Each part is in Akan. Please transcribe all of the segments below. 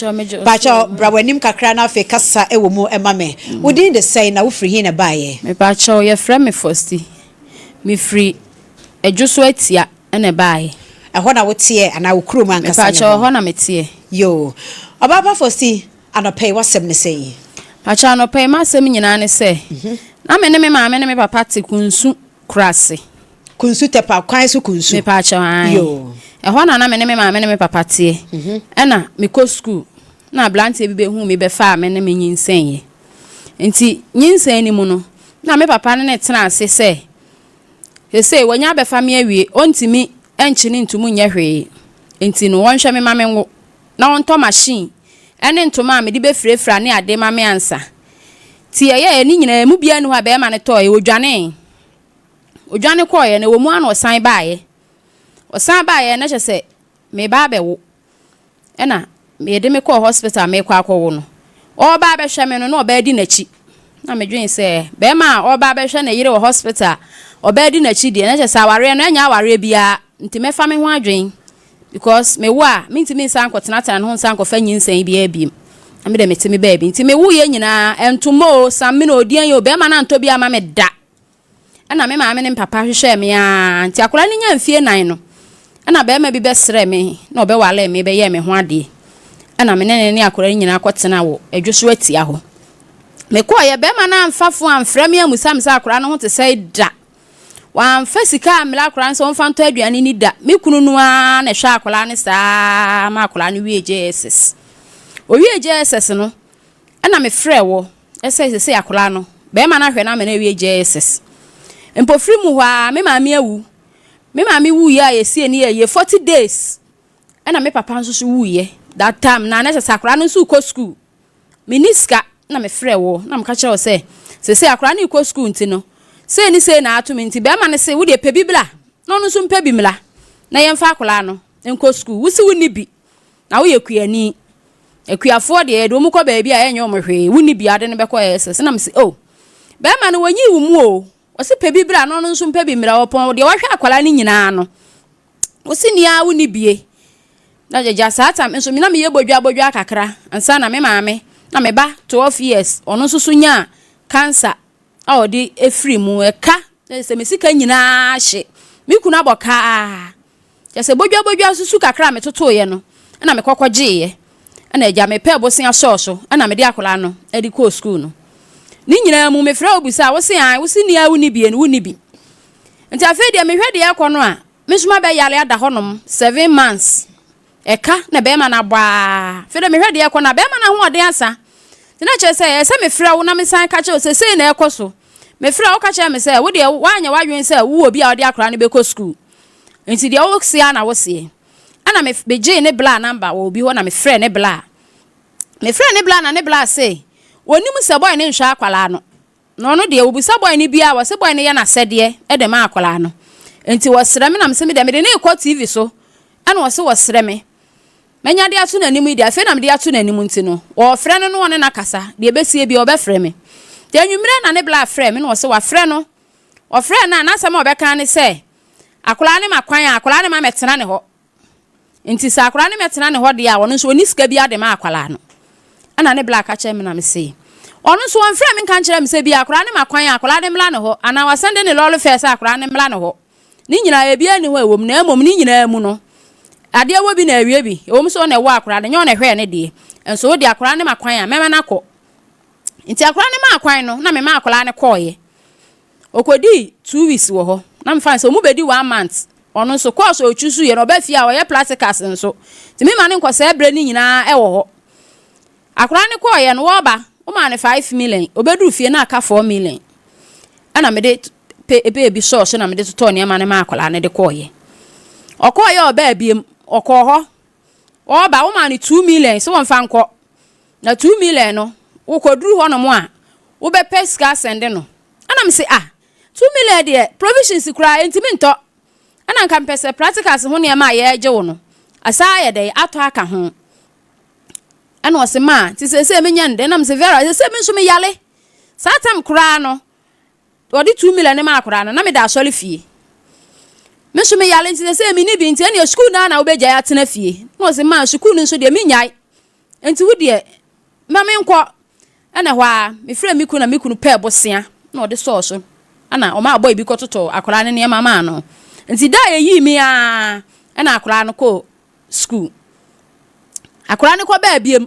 Pakyɛw megye wo so. Pakyɛw bra w'anim kakra na afei kasa wɔ mu ma me. Wo din de sɛn na wofiri he na ɛbaeɛ? Mepakyɛw yɛfrɛ me Fosti. Mefiri Adwoso Atia na ɛbaeɛ. Ɛhɔ na woteɛ anaa wo kurom ankasa ne Mepakyɛw hɔ? ɛhɔ na meteɛ. Yoo. Ɔbaapa Fosti, anɔpa yi w'asɛm ne sɛn? Pakyɛw anɔpa yi m'asɛm nyinaa ne sɛ, na me ne me maame ne me papa te Kunsu kurase. Kunsu Tɛpa kwan so Kunsu. Mepaakyɛw ae. Yoo. Ɛhɔ na na me ne me maame ne me papa teɛ. Ɛna mekɔ sukuu na abranteɛ bi bɛhuu me bɛfaa me ne me nyinsɛneeɛ. Nti nyinsɛn no mu no na me papa ne no tena ase sɛ seesei wanya abɛfa me awie ɔntumi nkye ne ntom nyɛ hwee nti no wɔnhwɛ me ma menwo na ɔntɔ machine ɛne ntoma a mede bɛfirafira ne ade ma me ansa. Nti ɛyɛɛ ne nyinaa ɛmu biara nni hɔ a bɛrima no tɔeɛ ɔdwanee. Ɔdwane kɔeɛ no, ɛwɔ mu ara na ɔsan baeɛ. Ɔsan baeɛ no, na kyerɛ sɛ mereba abɛwo. Ɛna yɛde me kɔɔ hospital a merekɔ akɔwo no. Ɔreba abɛhwɛ me no, na ɔbaa di n'akyi. Na medwene sɛ, barima a ɔreba abɛhwɛ ne yere wɔ hospital a ɔbaa di n'akyi deɛ, na kyerɛ sɛ awareɛ no, ɛnyɛ awareɛ biara. Nti mɛfa me ho adwene because mewo a, mentumi nsan nkɔtenatena ne ho nsan nkɔfa nyinsɛn biara bio. Na me deɛ mete me baabi. Nti mewoeɛ nyinaa, ntoma o, samina o, deɛn o, barima no antɔ bi amma me da. Ɛna me maame ne me papa hwehwɛɛ me ara nti akwadaa no nyaa mfie nan no, ɛna barima bi bɛsrɛɛ me na ɔbɛwaree me bɛyɛɛ me ho adeɛ. Ɛna me ne no ne akwadaa no nyinaa kɔtenaa wɔ Adwo so Atia hɔ. Mekɔeɛ, barima no amfa fon amfrɛ me ammisa me sɛ akwadaa no ho te sɛn da. Wamfa sika ammrɛ akwadaa no sɛ ɔmfa ntɔ aduane nni da. Me kunu no ara na ɛhwɛ akwadaa no saa ma akwadaa no wiee JSS. Ɔwiee JSS no, ɛna mefrɛɛ wɔ sɛ seesei akwadaa no, barima no ahwɛ no ama no awie JSS. Mpofiri mu hɔ ara, me maame awu. Me maame wuiɛ a yɛsiee no yɛ yie 40 days ɛna me papa nso so wuiɛ. That time na na ɛsɛ sɛ akwadaa no nso rekɔ sukuu. Menni sika na mefrɛɛ wo na meka kyerɛɛ wo sɛ seesei akwadaa no rekɔ sukuu nti no, sei ne sei na ato me nti barima no se wo deɛ pɛ bi bra na ɔno nso mpɛ bi mmra na yɛmfa akwadaa no nkɔ sukuu. Wo se wonni bi na woyɛ kuani. Akuafoɔ deɛ yɛde wɔn kɔ baabi a ɛnyɛ wɔn hwee, wonni bi ade no bɛkɔ ɛsɛ sɛ na mese oh bɛrima no wɔnyii wo mu o, ɔse pɛ bi bra na ɔno nso mpɛ bi mmra, ɔpɔn deɛ wahwɛ akwadaa no nyinaa no, ɔse nia wonni bie. Na gyagya saa tam nso na meyɛ bodwa bodwa kakra ansa na me maame na me ba 12 years ɔno nso so nyaa cancer a ɔde firi mu ɛka sɛ me sika nyinaa hye me kunu abɔ kaa Kyerɛ sɛ bodwabodwa susu kakra a metotoeɛ no na mekɔ kɔgyeeɛ. Ɛna agya mepɛɛ bosea sɔɔ so na mede akwadaa no de kɔɔ sukuu no. Ne nyinaa mu mefrɛ wo bisa a wose ae, wose nni a wonni bie no wonni bi. Nti afei deɛ mehwɛ deɛ ɛrekɔ no a, me nso mabɛyare ada hɔnom 7 months. Ɛka na bɛrima no abɔ ara. Afei deɛ mehwɛ deɛ ɛrekɔ no a, bɛrima no ahoɔden asa. Nti na kyerɛ sɛ ɛsɛ sɛ mefrɛ wo na mesan ka kyerɛ wo sɛ sei na ɛrekɔ so. Mefrɛ wo woka kyerɛ me sɛ wo deɛ woanyɛ w'adwene sɛ wowɔ bi a wode akwadaa no bɛkɔ sukuu. Nti deɛ woseɛ ara na woseɛ. Ɛna me megyee ne bla number wɔ obi hɔ na mefrɛɛ ne bla. Mefrɛɛ ne bla na ne bla se ɔnim sɛ boy no nhwɛ akwadaa no. Na ɔno deɛ ɔbisa boy no biara wɔse boy no yɛ n'asɛdeɛ de ma akwadaa no. Nti wɔsrɛ me na mese me deɛ mede no rekɔ TV so ɛna ɔse wɔsrɛ me. Manya de ato n'anim yi deɛ afei na mede ato n'anim nti no wɔfrɛ no na ɔne no akasa deɛ ɛbɛsie biara ɔbɛfrɛ me. Nti anwummerɛ na ne bla frɛɛ me na ɔse wafrɛ no. Ɔfrɛɛ no a, n'asɛm a ɔbɛka ara ne sɛ, Akwadaa no ma kwan a, akwadaa no ma mɛtena ne hɔ. Nti sɛ akwadaa no mɛtena ne hɔ deɛ a, ɔno nso ɔnni sika biara de ma akwadaa no. Ɛna ne bla ka kyerɛɛ me na mese, ɔno nso ɔmfrɛɛ me nka nkyerɛɛ me sɛ bi a akwadaa no ma kwan a, akwadaa no mmra ne hɔ, anaa wasɛnde ne lɔre fɛɛ sɛ akwadaa no mmra ne hɔ. Ne nyinaa, ebiara nni hɔ a ɛwɔ mu, na mmom ne nyinaa mu no, adeɛ wɔ bi na awie bi. Ɛwɔ mu sɛ ɔno na ɛwɔ akwadaa no, ɛnyɛ ɔno na ɛhwɛɛ ne deɛ. Nso wo deɛ akwadaa no ma kwan a, mɛma no akɔ. Nti akwadaa no maa kwan no na memaa akwadaa no kɔɔeɛ. Ɔkɔdii 2 weeks wɔ hɔ. Na mefa no sɛ ɔmu bɛdi one month. Ɔno nso course a ɔtwi so yɛ no ɔba fie a ɔyɛ practicals nso. Nti mema no nkɔsɛe berɛ no nyinaa wɔ hɔ. Akwadaa no kɔɔeɛ no wɔreba, womaa no 5 million. Ɔbɛduru fie na aka 4 million. Ɛna mede pe pay bi sɔɔ so na mede totɔɔ nneɛma no maa akwadaa no de kɔɔeɛ. Ɔkɔɔeɛ a ɔbaa biem, ɔkɔɔ hɔ. Ɔreba, womaa no 2 million sɛ wɔmfa nkɔ. Na 2 million no, wokɔduru hɔnom a, wobɛpɛ sika asɛnde no. Ɛna mese, ah, 2 million deɛ, provisions koraa ɛntumi ntɔ. Ɛna nka mepɛ sɛ practicals ho nneɛma a yɛregye wo no, asaa ayɛ dɛn, atɔ aka ho. Ɛna ɔse, ma, nti seesei menyɛ no dɛn? Ɛna mese, Vera, seesei me nso meyare. Saa tam koraa no, wɔde 2 million no maa akwadaa no, na meda asɔre fie. Me nso meyare nti seesei menni bi nti ɛnneɛ sukuu no ara na wobɛgyae atena fie. Na ɔse, ma, sukuu no nso deɛ mennyae. Nti wo deɛ, ma menkɔ. Ɛna ɛhɔ ara, mefrɛɛ me kunu na me kunu pɛɛ bosea na ɔde sɔɔ so. Ɛna ɔmaa bɔe bi kɔtotɔɔ akwadaa no nneɛma maa no. Nti da a yɛyii me ara, ɛna akwadaa no kɔɔ sukuu. Akwadaa no kɔbaa biam,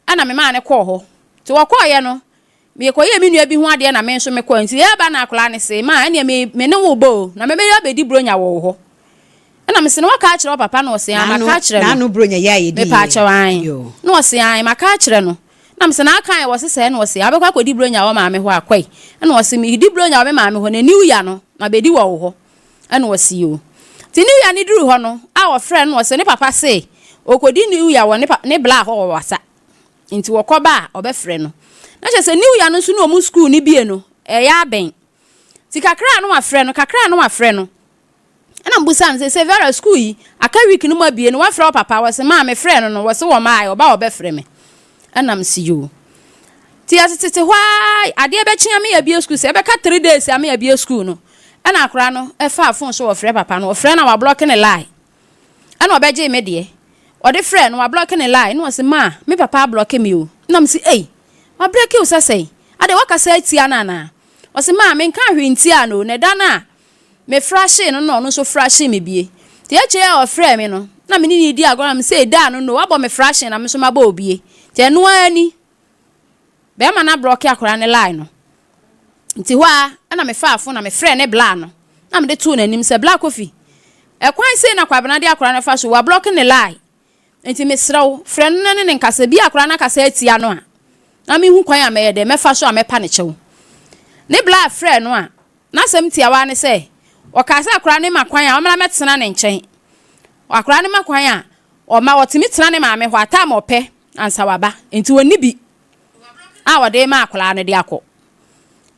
ɛna memaa no kɔɔ hɔ. Nti wɔkɔeɛ no, mekɔyɛɛ me nua bi ho adeɛ na me nso mekɔe. Nti yɛreba na akwadaa no se, ma ɛneɛ me, me ne wo bɔ o, na mɛbɛyɛ abɛdi buronya wɔ wo hɔ. Ɛna mese no, waka akyerɛ wo papa? Na ɔse, ae, maka akyerɛ no. N'ano buronya yɛ a yɛdi yɛ. Mepaakyɛw, ae. Na ɔse, ae, maka akyerɛ no. Na mese no, aka ɛ? Ɔse, sɛɛ. Na ɔse, abɛkɔ akɔdi buronya wɔ maame hɔ a, kɔe. Ɛna ɔse, medi buronya wɔ me maame hɔ, na new year no, mabɛdi wɔ wo hɔ. Ɛna ɔse, yoo. Nti new year no duruu hɔ no, a ɔfrɛɛ no na ɔse ne papa se ɔrekɔdi new year wɔ ne pa, ne bla hɔ wɔ Wasa. Nti wɔkɔba a, ɔbɛfrɛ no. Na kyerɛ sɛ new year no nso ne wɔn sukuu no bie no, ɛyɛ abɛn. Nti kakra a na wafrɛ no, kakra a na wafrɛ no. Ɛna mebusaa no sɛ, sɛ Vera, sukuu yi, aka week no mu abie no, woafrɛ wo papa? Ɔse, maa mefrɛɛ no no, wɔse wɔmaae, ɔba a ɔbɛfrɛ me. Ɛna mese, yoo. Nti yɛtetete hɔ ara, adeɛ bɛkye a me abie sukuu, sɛ ɛbɛka 3 days a me abie sukuu no, ɛna akwadaa no faa phone so ɔfrɛ papa no, ɔfrɛ no a wablɔke ne line. Ɛna ɔbɛgyee me deɛ, ɔde frɛɛ no, wablɔke ne line, ɛna ɔse, maa, me papa ablɔke me o. Ɛna mese, ei, wablɔke wo sɛ sɛn? Adɛn, woakasa atia no anaa? Ɔse, maa, menkaa hwee ntiaa no o, na ɛda no a Me frashee no na ɔno nso frashee me bie. Nti akyire a ɔfrɛɛ me no, na me ne no redi agorɔ na me sɛ daa no no, wabɔ me frashee na me nso mabɔ wo bie. Nti ɛno ara ni, bɛrima no abrɔke akwadaa no line no. Nti hɔ ara na me faa phone na me frɛɛ ne bla no na mede too n'anim sɛ, Bla Kofi, ɛkwan sei na Kwabena de akwadaa no fa so, wabrɔke ne line. Nti mesrɛ wo, frɛ no na ne no nkasa. Bi a akwadaa no akasa atia no a, na menhu kwan a mɛyɛ dɛ, mɛfa so a mɛpa ne kyɛw. Ne bla frɛɛ no a, N'asɛm tiawa ne sɛ, ɔkaa sɛ akwadaa no ma kwan a ɔmmra mmɛtena ne nkyɛn. Akwadaa no ma kwan a, ɔma ɔtumi tena ne maame hɔ atam a ɔpɛ ansa waba. Enti ɔnni bi a ɔde rema akwadaa no de akɔ.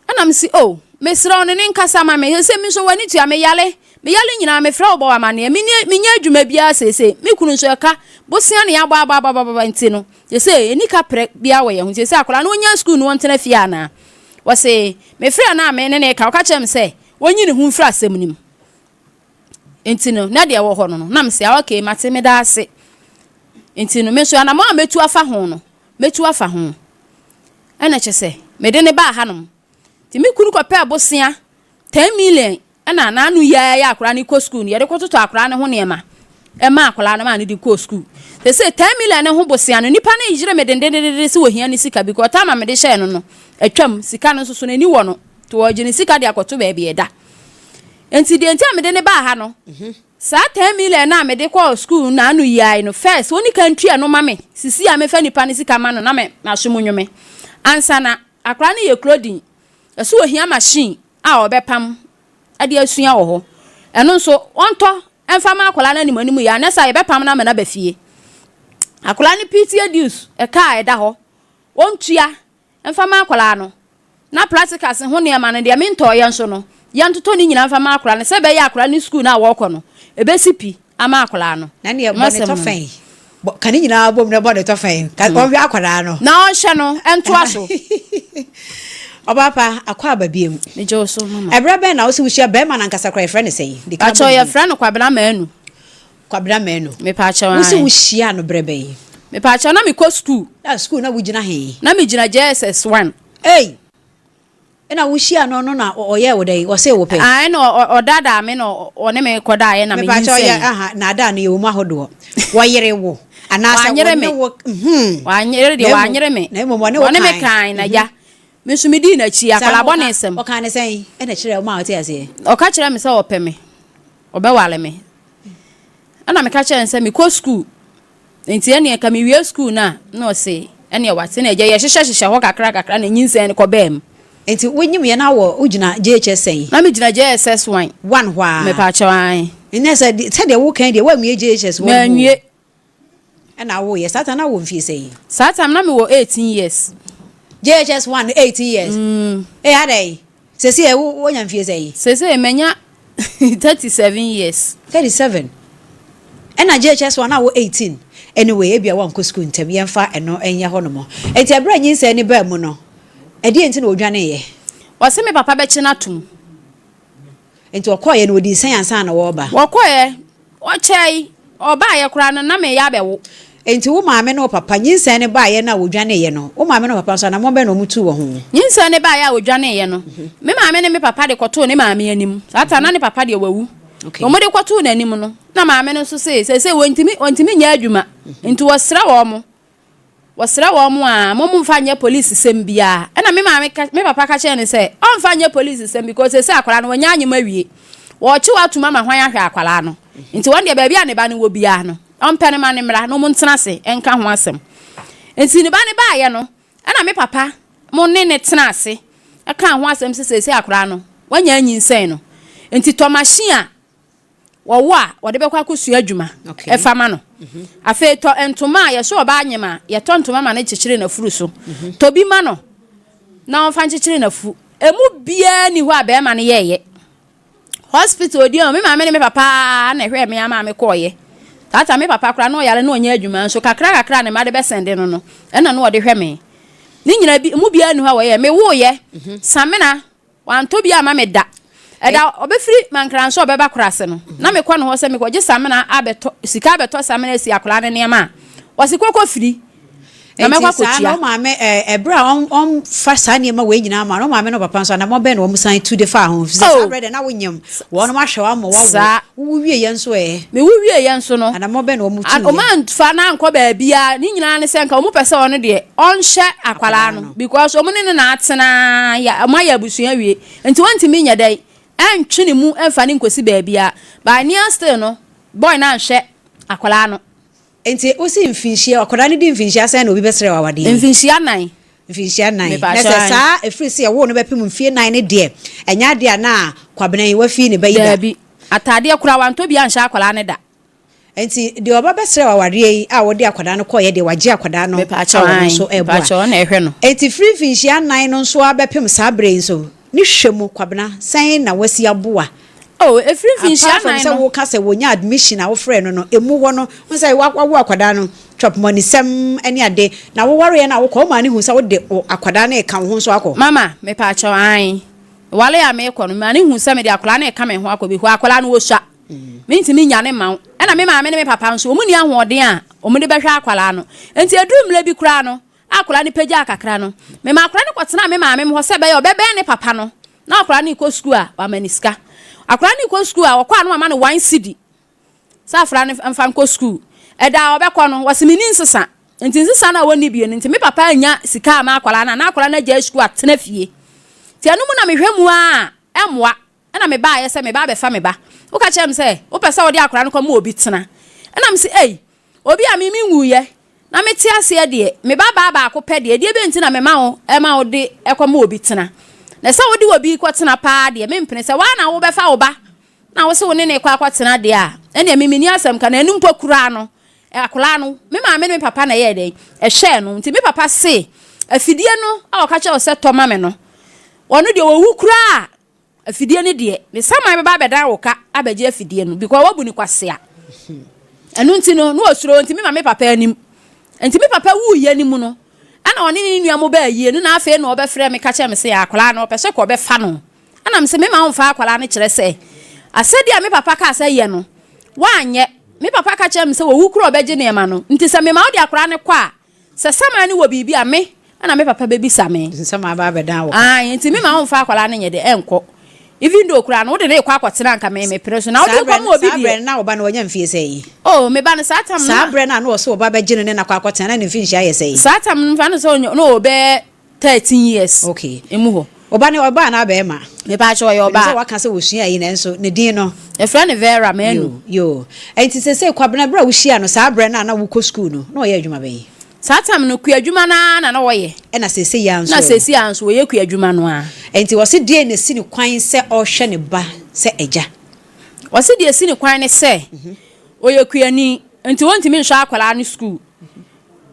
Ɛna mese, oh, mesrɛ wo ne ne nkasa ma me. Seesei me nso w'ani tua, meyare. Meyare nyinaa mefrɛ wo bɔ wo amanneɛ. Menni, menyɛ adwuma biara seesei. Me kunu nso ɛka bosea na yɛabɔ abɔ abɔ abɔ abɔ nti no, seesei ɛnni kaprɛ biara wɔ yɛn ho. Seesei akwadaa no ɔnnya sukuu no ɔntena fie anaa? Ɔse, mefrɛɛ no a me ne no reka, ɔka kyerɛɛ me sɛ ɔnyi ne ho mfiri asɛm no mu. Nti no, na deɛ ɛwɔ hɔ no no, na mese, ah, okay, mate, meda ase. Nti no, me nso anammɔn a mɛtu afa ho no, mɛtu afa ho. Ɛna kyɛ sɛ, mede no baa hanom. Nti me kunu kɔpɛɛ bosea 10 million Ɛna n'ano yi ara yɛ akwadaa no kɔ sukuu no, yɛde kɔtotɔ akwadaa no ho nneɛma ɛma akwadaa no maa no de kɔɔ sukuu. Sese 10 million no ho bosea no, nipa no yere me dendendenden sɛ ohia ne sika because time a mede hyɛɛ no no, atwam, sika no nso so n'ani wɔ no, nti ɔregye ne sika de akɔto baabi ɛda. Nti deɛ nti a mede no baa ha no, saa 10 million no a mede kɔɔ sukuu n'ano yi ara no, first ɔni kan tua no ma me, sisi a mefa nipa no sika ma no na me m'aso mu nwo me. Ansa na akwadaa no yɛ clothing, ɛso ohia machine a ɔbɛpam de asua wɔ hɔ. Ɛno nso, ɔntɔ mfa ma akwadaa no anim anim yɛ, anyɛ saa yɛbɛpam no ama no aba fie. Akwadaa no PTA dues, ɛka a ɛda hɔ, ɔntua mfa ma akwadaa no. Na practicals ho nneɛma no, deɛ mentɔeɛ nso no, yɛntotɔ ne nyinaa mfa ma akwadaa no sɛ ɛbɛyɛ akwadaa no sukuu no a wɔrekɔ no, ɛbɛsi pi ama akwadaa no. Na neɛ bɔ ne tɔfɛn. Bɔ, ka ne nyinaa bom na bɔ ne tɔfɛn. Ka mm. ɔnhwɛ akwadaa no. Na ɔnhwɛ no, ɛntoa so. Ɔbaa pa, akɔ aba biem. Megye wo so, mama. Ɛberɛ bɛn na wo sɛ wohyia bɛrima no ankasa koraa yɛfrɛ no sɛn? Di kan bɔ ne din. Yɛfrɛ no Kwabena Manu. Kwabena Manu. Mepaakyɛw Wo sɛ wohyia no berɛ bɛn? Mepaakyɛw na mekɔ sukuu. Na sukuu na wogyina he? Na megyina JSS 1. Ei! Ɛna wohyiaa no no na ɔyɛɛ wo dɛn? Ɔsee wo pɛ? Ae na ɔdaadaa me na ɔne me kɔdaeɛ na Mepaakyɛw yɛ menyinsɛn. aha naadaa no yɛwɔ mu ahodoɔ. Wɔyere wo anaasɛ Wanyere wɔne me. wo hmm. Wanyere deɛ Na mmom wanyere me. na mmom ɔne wo Ɔne me kae. kae na agya. Me nso medii n'akyi Saa akwadaa na ɔka bɔne sɛm. ɔkaa ne sɛn ɛna kyerɛ wo maa wote aseɛ? Ɔka kyerɛɛ me sɛ ɔpɛ me, ɔbɛware me. Ɛna meka kyerɛɛ no sɛ mekɔ sukuu Nti ɛneɛ nka mewie sukuu no a, na ɔse ɛneɛ wate na agya yɛhyehyɛ hyehyɛ hɔ kakra kakra na nyinsɛn no kɔbaa mu. Nti wonyim yɛ na wɔ wogyina JHS sɛn? Na megyina JSS one. One hɔ ara? Mepaakyɛw ae. Nnɛ sɛ sɛdeɛ woka yi deɛ woanwie JHS one hɔ o. Manwie. Ɛna woyɛ, saa time na wowɔ mfie sɛn? Saa time na mewɔ 18 years. JHS one no 18 years? Mm. Ee adɛn? Seesei ɛ wo woanya mfie sɛn? Seesei manya 37 years. 37? Ɛna JHS one na wo 18? Anyway, ebia woankɔ sukuu ntɛm, yɛmfa ɛno nyɛ hɔnom. Enti ɛberɛ a nyinsɛn no baa mu no, ɛdeɛn nti na ɔdwaneeɛ? Ɔse me papa bɛkye no atom. Enti ɔkɔeɛ no, ɔdii sɛn ansa na wɔreba? Wɔkɔeɛ, ɔkyɛe, ɔbaeɛ koraa no na mereyɛ abɛwo. Enti wo maame ne wo papa, nyinsɛn no baeɛ no a wɔdwaneeɛ no, wo maame ne wo papa nso anammɔn bɛn na wɔtuu wɔ ho? Nyinsɛn no baeɛ a wɔdwaneeɛ no, me maame ne me papa de kɔtoo ne maame anim. Saa ta na ne papa deɛ wawu. Wɔde kɔtoo n'anim no, na maame no nso se seesei wɔntumi wɔntumi nyɛ adwuma, nti wɔsrɛ wɔn. Wɔsrɛ wɔn a, mo mfa nyɛ polisi sɛm biara. Ɛna me maame ka, me papa ka kyerɛɛ no sɛ, ɔmfa nyɛ polisi sɛm because seesei akwadaa no wanya anyem awie. Wɔrekye wo atom ama hwan ahwɛ akwadaa no? Nti wɔn deɛ baabi a ne ba no wɔ biara no, ɔmpɛ no ma no mmra na wɔntena ase nka ho asɛm. Nti ne ba no baeɛ no, ɛna me papa mo ne no tenaa ase kaa ho asɛm sɛ seesei akwadaa no, wanya anyinsɛn no. Nti tɔ machine a wɔwo a wɔde bɛkɔ akɔsua adwuma fa ma no. Afei tɔ ntoma a yɛsɛ ɔbaa nyem a yɛtɔ ntoma ma no kyekyere n'afuru so. Tɔ bi ma no na ɔmfa nkyekyere n'afu. Emu biara nni hɔ a barima no yɛeɛ. Hospital odi me maame ne me papa na ɛhwɛɛ me ama me kɔɔeɛ. Tata me papa koraa na ɔyare na ɔnyɛ adwuma nso kakra kakra ne mma de bɛsɛnde no no ɛna na ɔde hwɛ me. Ne nyinaa bi emu biara nni hɔ a wɔyɛɛ. Mewoeɛ samena Wantɔ bi amma me da. Ɛda ɔbɛfiri Mankranso a ɔbɛba Korase no, na mekɔ ne hɔ sɛ mekɔgye samena abɛtɔ, sika abɛtɔ samena asi akwadaa no nneɛma a, ɔse kɔ kɔfiri na mɛkɔ Enti saa no, akɔtua. wo maame, ɛ, ɛberɛ a ɔn, ɔmfa saa nneɛma wei nyinaa ma no, wo maame ne wo papa nso, anammɔn bɛn na wɔn san tu de faa ho? Ɛfiri sɛ saa Oh! berɛ deɛ na wonyem, wɔnom ahwɛ wo ama woawo. Saa. Wowo wieeɛ nso ɛ? Mewo wieeɛ nso no, Anammɔn bɛn na wɔn an, tuiɛ? wɔn amfa no ankɔ baabiara. Ne nyinaa ne sɛ nka wɔn pɛ sɛ ɔno deɛ ɔnhwɛ akwadaa Akwadaa no no. because wɔn ne no na atena, yɛ, wɔn ayɛ abusua awie. Nti wɔntumi nyɛ dɛn ɛntwe ne mu ɛmfa no nkɔsi baabiara. But near still no, boy no anhwɛ akwadaa no. Nti wosi mfinhyia, akwadaa no di mfinhyia sɛn na obi bɛsrɛ wo awadeɛ yi? Mfinhyia nan. Mfinhyia nan. Na Mepakyɛw sɛ ae. saa ɛfiri sɛ yɛwoo no bɛpem mfie nan no deɛ, ɛnyɛ adeɛ a na Kwabena yi wafi ne ba yi da. Daabi. Ataadeɛ koraa wantɔ bi anhyɛ akwadaa no da. Nti deɛ ɔba bɛsrɛ wo awareɛ yi a wode akwadaa no kɔeɛ deɛ wagye akwadaa no a Mepakyɛw ɔno ae. nso reboa. Mepakyɛw ɔna ɛhwɛ no. Nti firi mfinhyia nan no nso ara bɛpem saa berɛ yi nso, ne hwɛ mu Kwabena, sɛn na wasi aboa? Oh, ɛfiri mfinhyia Apart from nan sɛ no. woka sɛ wɔnya admission a wofrɛɛ no no, ɛmu hɔ no, wohu sɛ wawo akwadaa no, chop money sɛm ne ade, na wowareɛ no a wokɔ, womaa no hu sɛ wode wo akwadaa no reka wo ho nso akɔ? Mama, mepaakyɛw, ae. Meware a merekɔ no, memaa no huu sɛ mede akwadaa no reka me ho akɔ because akwadaa no ɔsua. Mentumi nnya no mma wo. Ɛna me maame ne me papa nso, wɔn nni ahoɔden a wɔde bɛhwɛ akwadaa no. Nti ɛduru mmerɛ bi koraa no, a akwadaa no pagyaa kakra no, memaa akwadaa no kɔtenaa me maame hɔ sɛ ɛbɛyɛ a ɔbɛbɛn ne papa no. Na akwadaa no rekɔ sukuu a, wama no sika. Akwadaa no rekɔ sukuu a, ɔkɔ a na wama no one cedi sɛ akwadaa no mfa nkɔ sukuu. Ɛda a ɔbɛkɔ no, wɔse menni nsesa. Nti nsesa no a wɔnni bio no nti, me papa annya sika amma akwadaa no a, na akwadaa no agyae sukuu atena fie. Nti ɛno mu na mehwɛ mu ara a, ɛmmoa. Ɛna mebaeɛ sɛ meba abɛfa me ba. Woka kyerɛɛ me sɛ wopɛ sɛ wode akwadaa no kɔma obi tena. Ɛna mese, Ei, obi a me menwuiɛ na mete aseɛ deɛ, me ba baa baako pɛ deɛ, ɛdeɛ bɛn nti na mema wo ma wode kɔma obi tena? Na sɛ wode obi kɔtena paa deɛ, mempene. Sɛ wo ara na wobɛfa wo ba na wo se wo ne no rekɔ akɔtena deɛ a, ɛnneɛ me menni asɛm ka. Na ɛno mpo koraa no, akwadaa no, me maame ne me papa na ɛyɛɛ dɛn? Ɛhwɛɛ no. Nti me papa se, afidie no a ɔka kyerɛɛ wo sɛ tɔ ma me no, ɔno deɛ ɔwu koraa a, Afidie no deɛ, ne saman bɛba abɛdan wo ka abɛgye afidie no because wabu no kwasea. Ɛno nti no, na ɔsuro nti me ma me papa anim. Nti me papa wuiɛ no mu no, ɛna ɔne ne nua mo baa yie no na afei na ɔbɛfrɛ me ka kyerɛ me sɛ akwadaa no ɔpɛ sɛ kɔ ɔbɛfa no. Ɛna me sɛ me ma womfa akwadaa no kyerɛ sɛ asɛdeɛ a me papa kaa sɛ yɛ no, woanyɛ. Me papa ka kyerɛ me sɛ wɔwu koro ɔbɛgye nneɛma no. Nti sɛ mema wode akwadaa no kɔ a, Sɛ saman no wɔ biribi a, me na me papa bɛbisa me. Nti saman ba abɛdan wo ka. Ae, nti me ma womfa akwadaa no nyɛ dɛ, ɛnkɔ. Even though koraa no, wode no rekɔ akɔtena anka me mepere so. Na wode Saa rekɔ berɛ ma obi saa deɛ. berɛ no na wo ba no wanya mfie sɛn? Oh, me ba no saa tam no Saa na. berɛ no a na ɔse wo ba bɛgye no ne no akɔ akɔtena na ne mfinhyia yɛ sɛn? Saa tam no mfa no sɛ ɔnya na ɔwɔ bɛyɛ 13 years Okay. emu hɔ. Wo ba no ɔbaa anaa bɛɛma? Mepaakyɛw ɔyɛ Menim sɛ ɔbaa. waka sɛ wɔsua yi nanso ne din no? Yɛfrɛ no Vera Manu. Yoo, yoo. Ɛnti sesei Kwabena berɛ a wohyiaa no saa berɛ no a na wokɔ sukuu no, na ɔyɛ adwuma bɛn? Saa time no kuadwuma no ara na na wɔyɛ. Ɛna seesei ara nso Na ɛ? seesei ara nso wɔyɛ kuadwuma no ara. Ɛnti ɔse deɛn na ɛsi no kwan sɛ ɔrehwɛ ne ba sɛ agya? Ɔse deɛ ɛsi no kwan ne sɛ ɔyɛ kuani nti ɔntumi nhwɛ akwadaa no sukuu.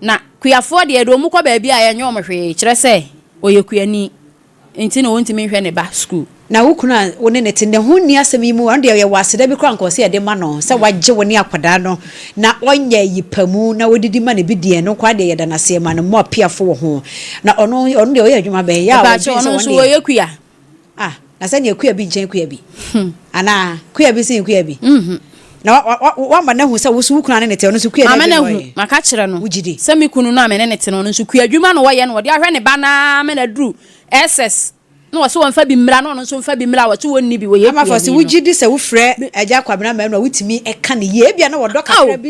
Na kuafoɔ deɛ yɛde wɔn kɔ baabi a yɛnyɛ wɔn hwee kyerɛ sɛ ɔyɛ kuani nti na ɔntumi nhwɛ ne ba sukuu. Na wo kunu a wo ne no te nnɛ ho nni asɛm yi mu, ɔno deɛ yɛwɔ aseda bi koraa anka ɔsɛ yɛde ma no sɛ wagye wo ne akwadaa no na ɔnyɛ ayi pa mu na ɔdidi ma no bi deɛ ɛno nkoaa deɛ yɛda no ase ma no mmɔ apiafo wɔ ho. Na ɔno ɔno deɛ ɔyɛ adwuma bɛn? Yɛ a Mepaakyɛw ɔdwen sɛ ɔno ɔno nso deɛ. ɔyɛ kua. Ah, na sɛdeɛ kua bi nkyɛn kua bi. Anaa kua bi sen kua bi. Na woama no ahu sɛ wo nso wo kunu a ne ne te, ɔno nso kua Mama no no adwuma na ahu, ɔyɛ? maka kyerɛ no Wogye di? sɛ me kunu no a me ne no te no, ɔno nso kua adwuma na ɔyɛ na ɔde ahwɛ ne ba no ara ma no aduru SS na ɔse ɔmfa bi mmra na ɔno nso mfa bi mmra a ɔse ɔnni bi, ɔyɛ Ama Fɔsi, kuani no. wogye di sɛ wofrɛ Agya Kwabena Manu a wotumi ka no yie? Ebia na ɔdɔ kakra Ao! bi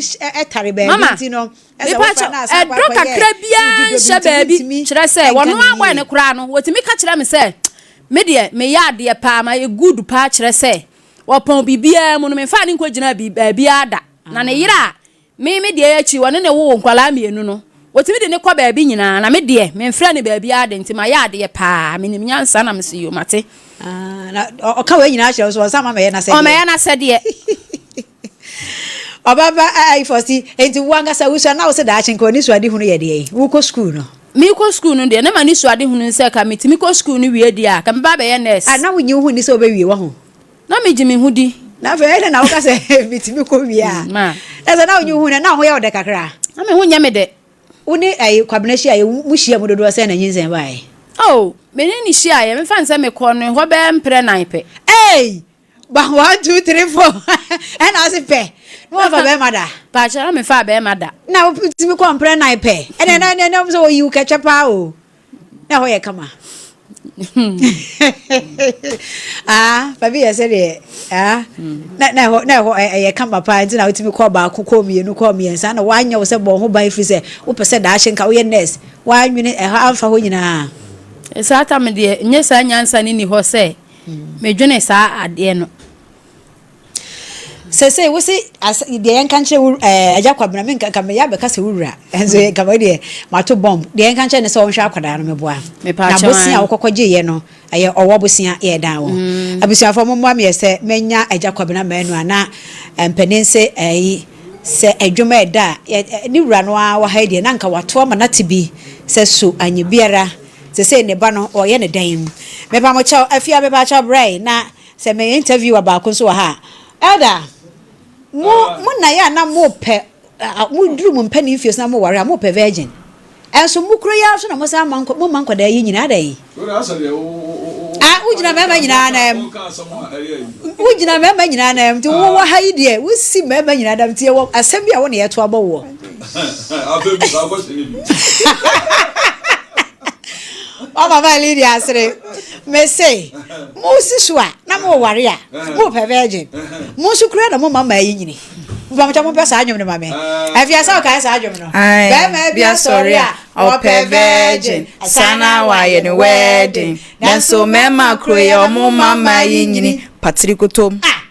tare baabi Mama, nti no, ɛsɛ mepa wofrɛ kyɛw, no asan akɔ ɛdɔ akɔyɛ kakra wodi biara dɔ bi nhyɛ nti baabi, wontumi kyerɛ sɛ nka ɔno no ara bɔe yie. no koraa no, ɔtumi ka kyerɛ me sɛ me deɛ meyɛ adeɛ paa, mayɛ good paa kyerɛ sɛ Wɔpɔn biribiara mu no, memfaa no nkɔgyinaa baabiara da. Na ne yere a me me deɛ akyi wɔne no woo nkwadaa mmienu no, wɔtumi de no kɔ baabi nyinaa. Na me deɛ, memfrɛ no baabiara da, nti mayɛ adeɛ paa. Menim nyansa na mese yoo, mate. Ah, na ɔka wei nyinaa kyerɛ wo so ɔnsa ma mɛyɛ n'asɛdeɛ. Ɔmɛyɛ n'asɛdeɛ. Ɔbaba ayi fɔsi, enti wo ankasa wusua na wo sɛ daakye nka w'ani so ade hunu yɛ deɛ wokɔ sukuu no. Mekɔ sukuu no deɛ, na m'ani so ade hunu sɛ ka metumi kɔ sukuu no wie deɛ a, ka mɛba abɛyɛ nurse. Ah, na wonyi wo ho nni sɛ wobɛwie, wahu. Na megye me ho di. Na afei ɛyɛ dɛn na woka sɛ metumi kɔ wie a? Ma. Na sɛ na wonyi wo ho nni a, na wo ho yɛ wo dɛ kakra? Na me ho nyɛ me dɛ. Wo ne ɛyi Kwabena hyiaeɛ, mo hyia mu dodoɔ sɛn na nyinsɛn baeɛ? Oh, me ne no hyiaeɛ, memfa no sɛ mekɔɔ ne hɔ bɛyɛ mprɛ nan pɛ. Ei! Ba one two three four ɛna ɔse pɛ na wafa bɛrima da. Paakyɛ na mefa bɛrima da. Na wotumi kɔ mprɛ nan pɛ ɛna ɛna ɛna ɛna sɛ oyi wo kɛkyɛ paa o na ɛhɔ yɛ kama. Ah, fabi yɛ sɛ deɛ ah na na ɛhɔ na ɛhɔ ɛyɛ kama paa nti na wotumi kɔ baako kɔ mmienu kɔ mmiɛnsa na wanyɛ wo sɛ bɔ ho ban firi sɛ wopɛ sɛ daakye nka woyɛ nurse wanwene ɛhɔ amfa hɔ nyinaa. Saa tam deɛ nyɛ saa nyansa no ni hɔ sɛ Medwene saa adeɛ no. Sesei wo se as deɛ yɛnka nkyerɛ wo ɛɛ agya Kwabena me nka nka meyɛ abɛka sɛ wo wura nso nka wei deɛ mato bomb deɛ yɛnka nkyerɛ ne sɛ ɔnhwɛ akwadaa no meboa na Mepaakyɛw bosea a ae. wokɔkɔ gyeeɛ no ɛyɛ ɔwɔ bosea yɛ dan wo abusuafoɔ mommoa me yɛ sɛ mɛnya agya Kwabena Manu a na mpanin se ɛyi sɛ adwuma ɛda a yɛ ne wura no ara wɔ ha yi deɛ na nka wato ama no ate bi sɛ so anyɛ biara Sesei ne ba no ɔyɛ no dɛn? Mepa mo kyɛw Afia mepa kyɛw brɛ na sɛ me interviewer baako nso wɔ ha a. Elder mo mo na yɛ a na mo pɛ mo duru mo mpanin mfie so na mo ware a mo pɛ virgin. Ɛnso mo kuro yi ara so na mo san ma mo ma nkwadaa yi nyina adɛn? Ah wo gyina mmarima nyinaa nan mu. Wo gyina mmarima nyinaa nan mu nti wo wɔ ha yi deɛ wo si mmarima nyinaa nan mu nti yɛwɔ asɛm bi a wo na yɛto abɔ woɔ. Wama ma Lydia asere. Mese, mo si so a, na mo ware a, mo pɛ virgin. Mo nso kura na mo ma maa yi nyini. Mpamkyɛ mo pɛ saa dwom no ma me. Afia sɛ ɔkae saa dwom no. Bɛrima bi asɔre a, ɔpɛ virgin. Sana wayɛ no wedding. Nanso mmarima kuro yɛ ɔmo ma maa yi nyini. Patiri kotom. Ah!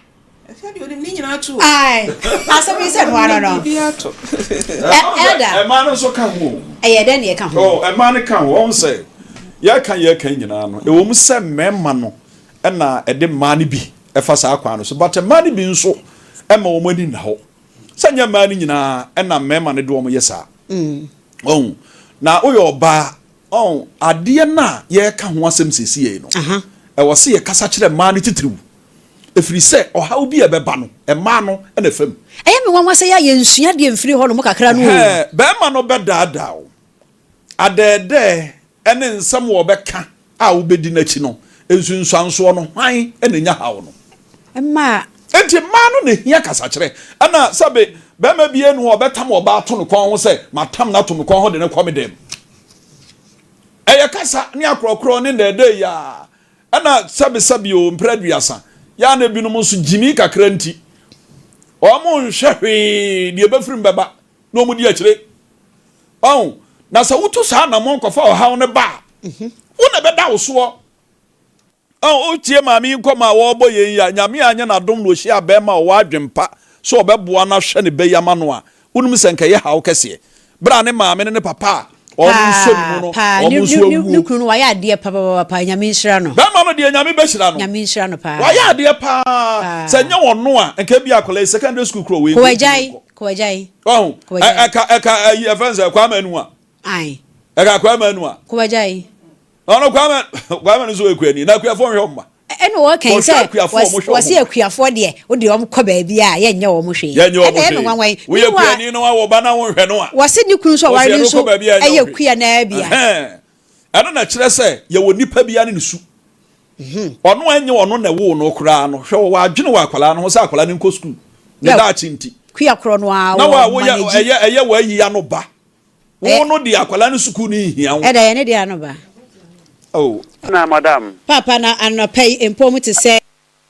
Ɛfɛ deɛ onim ne nyinaa to. Ae, asɛm yi sɛ noa no no. Biribiara to. Elder. Ɛmaa no nso ka ho o. Ɛyɛ dɛn na ɛka ho? Oh, ɛmaa no ka ho. Wɔn sɛ yɛka yɛka nyinaa no, ɛwɔ mu sɛ mmarima no na ɛde mmaa no bi ɛfa saa kwan no so, but mmaa no bi nso ɛma wɔn ani nna hɔ. Sɛ nyɛ mmaa no nyinaa ɛna mmarima no de wɔn yɛ saa. Ɔn, na woyɛ ɔbaa Ɔn, adeɛ no a yɛreka ho asɛm seesei no, ɛwɔ sɛ yɛkasa kyerɛ mmaa no titiriw, ɛfiri sɛ ɔhaw bi a ɛbɛba no, mmaa no na ɛfa mu. Ɛyɛ me nwanwa sɛ yɛ a yɛnsua adeɛ mfiri hɔnom kakra no o. Ɛhɛɛ, barima no bɛdaadaa wo. Adɛɛdɛɛ ne nsɛm a ɔbɛka a wobɛdi n'akyi no, nsunsuansoɔ no, hwan na ɛnya haw no? Mmaa. Enti mmaa no na ɛhia kasakyerɛ. Ɛna sɛbe barima biara nni hɔ a ɔbɛtam ɔbaa ato ne kɔn ho sɛ, matam no ato me kɔn ho de no kɔ me dɛm. Ɛyɛ kasa ne akorɔkorɔ ne nnɛɛdɛɛ yi ara. Ɛna sɛbesɛbe o, mprɛ aduasa, yɛ a na ebinom nso gyimii kakra nti, wɔnhwɛ hwee, deɛ ɛbɛfiri mu bɛba na wɔdi akyire. Ɔho, na sɛ wotu saa anammɔn kɔfa ɔhaw no ba a, wo na ɛbɛda wo soɔ. Ɔn, wotie maame yi nkɔmmɔ a wɔrebɔ yɛn yi a, Nyame anyɛ no adom na ɔhyiaa bɛɛma a ɔwɔ adwen pa sɛ ɔbɛboa no ahwɛ ne ba yi ama no a, wonim sɛ nka ɛyɛ haw kɛseɛ. Berɛ a ne maame ne ne papa a wɔn nsɔ ne mu no, Paa, wɔn ne, nso ne, ne, awuo. ne kunu no wayɛ adeɛ papapapa, Nyame nhyira no. Bɛɛma no deɛ Nyame bɛhyira no. Nyame nhyira no paa. Wayɛ adeɛ paa. Paa. Sɛ nyɛ ɔno a, nka ebia akwadaa yi secondary school koraa wei Kɔ nka ɔntumi agyae, nkɔ. kɔ agyae, Wahu? kɔ Ɛ, agyae. ɛka, ɛka ayi, ɛfɛn sɛ Kwame Anu a. Ae. Ɛka Kwame Anu a. Kɔ agyae. Ɔno Kwame Kwame no nso yɛ kuani na akuafoɔ nhwɛ wɔn mma. Ɛna wɔka yi Wɔhwɛ sɛ akuafoɔ a wɔhwɛ wɔn wɔsi mma. akuafoɔ deɛ wode wɔn kɔ baabi a yɛnyɛ wɔn hwee. Yɛnyɛ wɔn Ɛna ɛyɛ me hwee. nwanwa yi. Woyɛ Meanwhile, kuani na wawɔ ba na wonhwɛ no a. wɔsi ne kunu nso a Wɔsi ɔware no yɛde wo nso kɔ baabi a yɛnyɛ ɛyɛ wo hwee. kua naa bia. Ɛhɛn. Ɛno na ɛkyerɛ sɛ yɛwɔ nipa biara ne ne su. Ɔno a ɛnyɛ ɔno na ɛwoo no koraa no, hwɛ ɔwɔ adwene wɔ akwadaa no ho sɛ akwadaa no nkɔ sukuu. Ne daakye nti. Kua korɔ no ara Na wo a wɔ woyɛ manage. ɛyɛ ɛyɛ w'ayi ano ba. Wo no deɛ akwadaa no sukuu no nhia wo. Ɛda yɛ ne deɛ ano ba. Oh. Na madam. Paapa na anɔpa yi mpɔ mu te sɛ.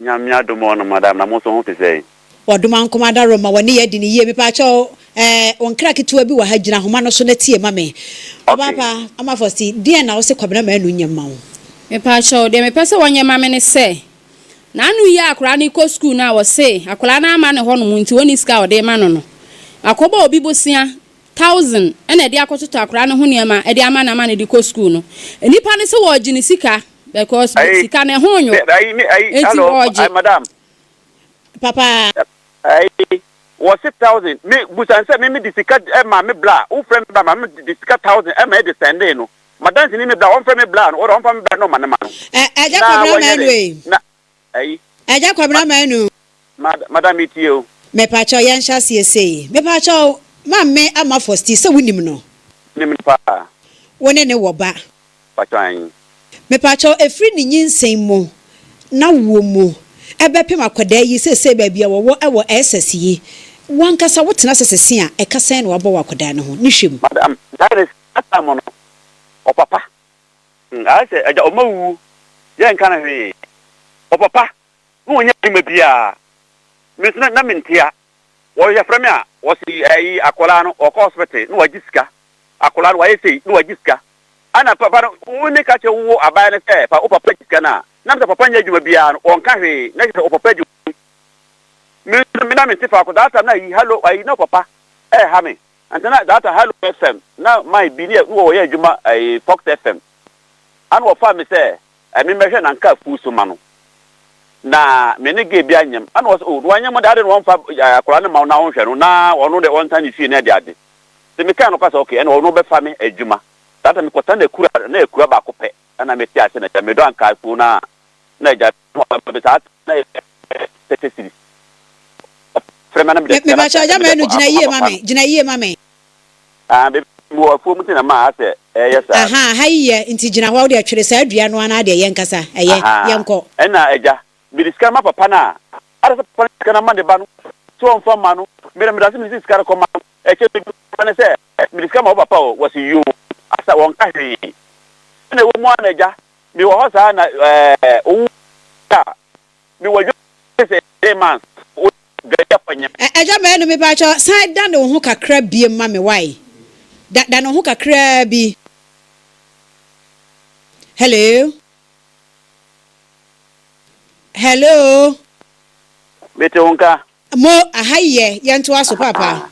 Nyame adom ɔno madam na mo nso ho te sɛn? Ɔdomankoma Adarom ma wɔne yɛ adi no yie mepaakyɛw eh wo nkra ketewa bi wɔ ha gyina ahoma no so na tie ma me Okay. Ɔbaapa Ama Fosti deɛn na wose Kwabena Manu nyɛ mma wo? Mepaakyɛw deɛ mepɛ sɛ wɔnyɛ ma me ne sɛ N'ano yi a akwadaa no rekɔ sukuu no a ɔse akwadaa no amma ne hɔnom nti ɔnni sika a ɔde rema no no, wakɔbɔ obi bosea thousand na ɛde akɔtotɔ akwadaa no ho nneɛma de ama no ama no de kɔ sukuu no. Nnipa no se wɔregye ne sika because Ayi, sika no ɛho nnwo me, ayi, me, ayi, nti hello, wɔregye. ayi, madam. Papa. Ayi, wɔse thousand, me, busa no sɛ me, me de sika ɛma me bla, wo frɛ me bla ma me de sika thousand ɛma ɛde sɛndee no. Madansi ni me bla, ɔmfrɛ me bla no, ɔde ɔmfa me bla no ɔma ne ma no. Ɛ Agya Na Kwabena wɔnyɛ Manu dɛ, ei. na, ayi. Agya Kwabena Manu. Ma, madam me tie o. Mepakyɛw yɛnhyɛ aseɛ sei. Mepakyɛw, Maame Ama Fosti, sɛ wonim no? Menim no paa. Wo ne no wɔ ba? Pakyɛw aane. Mepakyɛw, ɛfiri ne nyinsɛn mu, n'awoɔ mu, ɛbɛpem akwadaa yi seesei baabi a wɔwɔ wɔ SS yi, wo ankasa wotena ase sese a, ɛka sɛn na wabɔ wɔ akwadaa no ho? Ne hwɛ mu. Madam, that is That time no ɔpapa ayɛ sɛ agya ɔma wuwu yɛ nka no hwee ɔpapa na ɔnyɛ adwuma biaa me nso na me ntea wɔ yɛfrɛ me a wɔsi ɛyi akwadaa no ɔkɔ hospital na wagye sika akwadaa no wayɛ sei na wagye sika ana papa no wo ne ka kyerɛ wo aban no sɛ pa wo papa gye sika no a na sɛ papa nyɛ adwuma biaa no ɔnka hwee na kyerɛ sɛ ɔpapa gye me nso me na mente faako that time na ayi hello ayi na ɔpapa ɛɛha me Ansa na that time Hello FM na man bi ne wɔyɛ adwuma ɛɛ Fox FM ana wɔfaa me sɛ ɛme mɛhwɛ na nka afuw so ma no na me ne gay bi anyam ana wɔsɛ oh na wanyam de ade na wɔmfa akwadaa no ma wo na wɔnhwɛ no na ɔno de ɔnsan ne fie na ɛde ade sɛ meka no kasa okay ɛna ɔno bɛfa me adwuma that time mekɔta na akura na akura baako pɛ ɛna mete ase na agya medɔ anka afuw no a na agya saa na yɛ tɛtɛ series Frɛ me na mede Me mepakyɛw agya Manu gyina yie ma me gyina yie ma me. Ah me wɔ afuo mu ti na maa asɛ ɛyɛ saa no. Ahaa ha yi yɛ nti gyina hɔ wodeɛ twere saa dua no anaa deɛ yɛnkasa ɛyɛ Ahaa yɛnkɔ. ɛna agya mede sika no ma papa no a ada sɛ papa no sika no ama ne ba no sɛ ɔmfa mma no mede mede ase mede sika no kɔma no ɛkyɛ bi papa no sɛ mede sika ma wo papa o wɔse yoo asa wɔnka hwee ɛna ɛwɔ mu a na agya mewɔ hɔ saa na ɛɛ owu a Mewɔ adwuma sɛ 3 months wo gari akɔ nyem. Agya Manu mepakyɛw san dane wo ho kakra biem ma me wai da dane wo ho kakraa bi hello hello. Mete wo nka. Mo aha yɛ yɛntoa so paapa.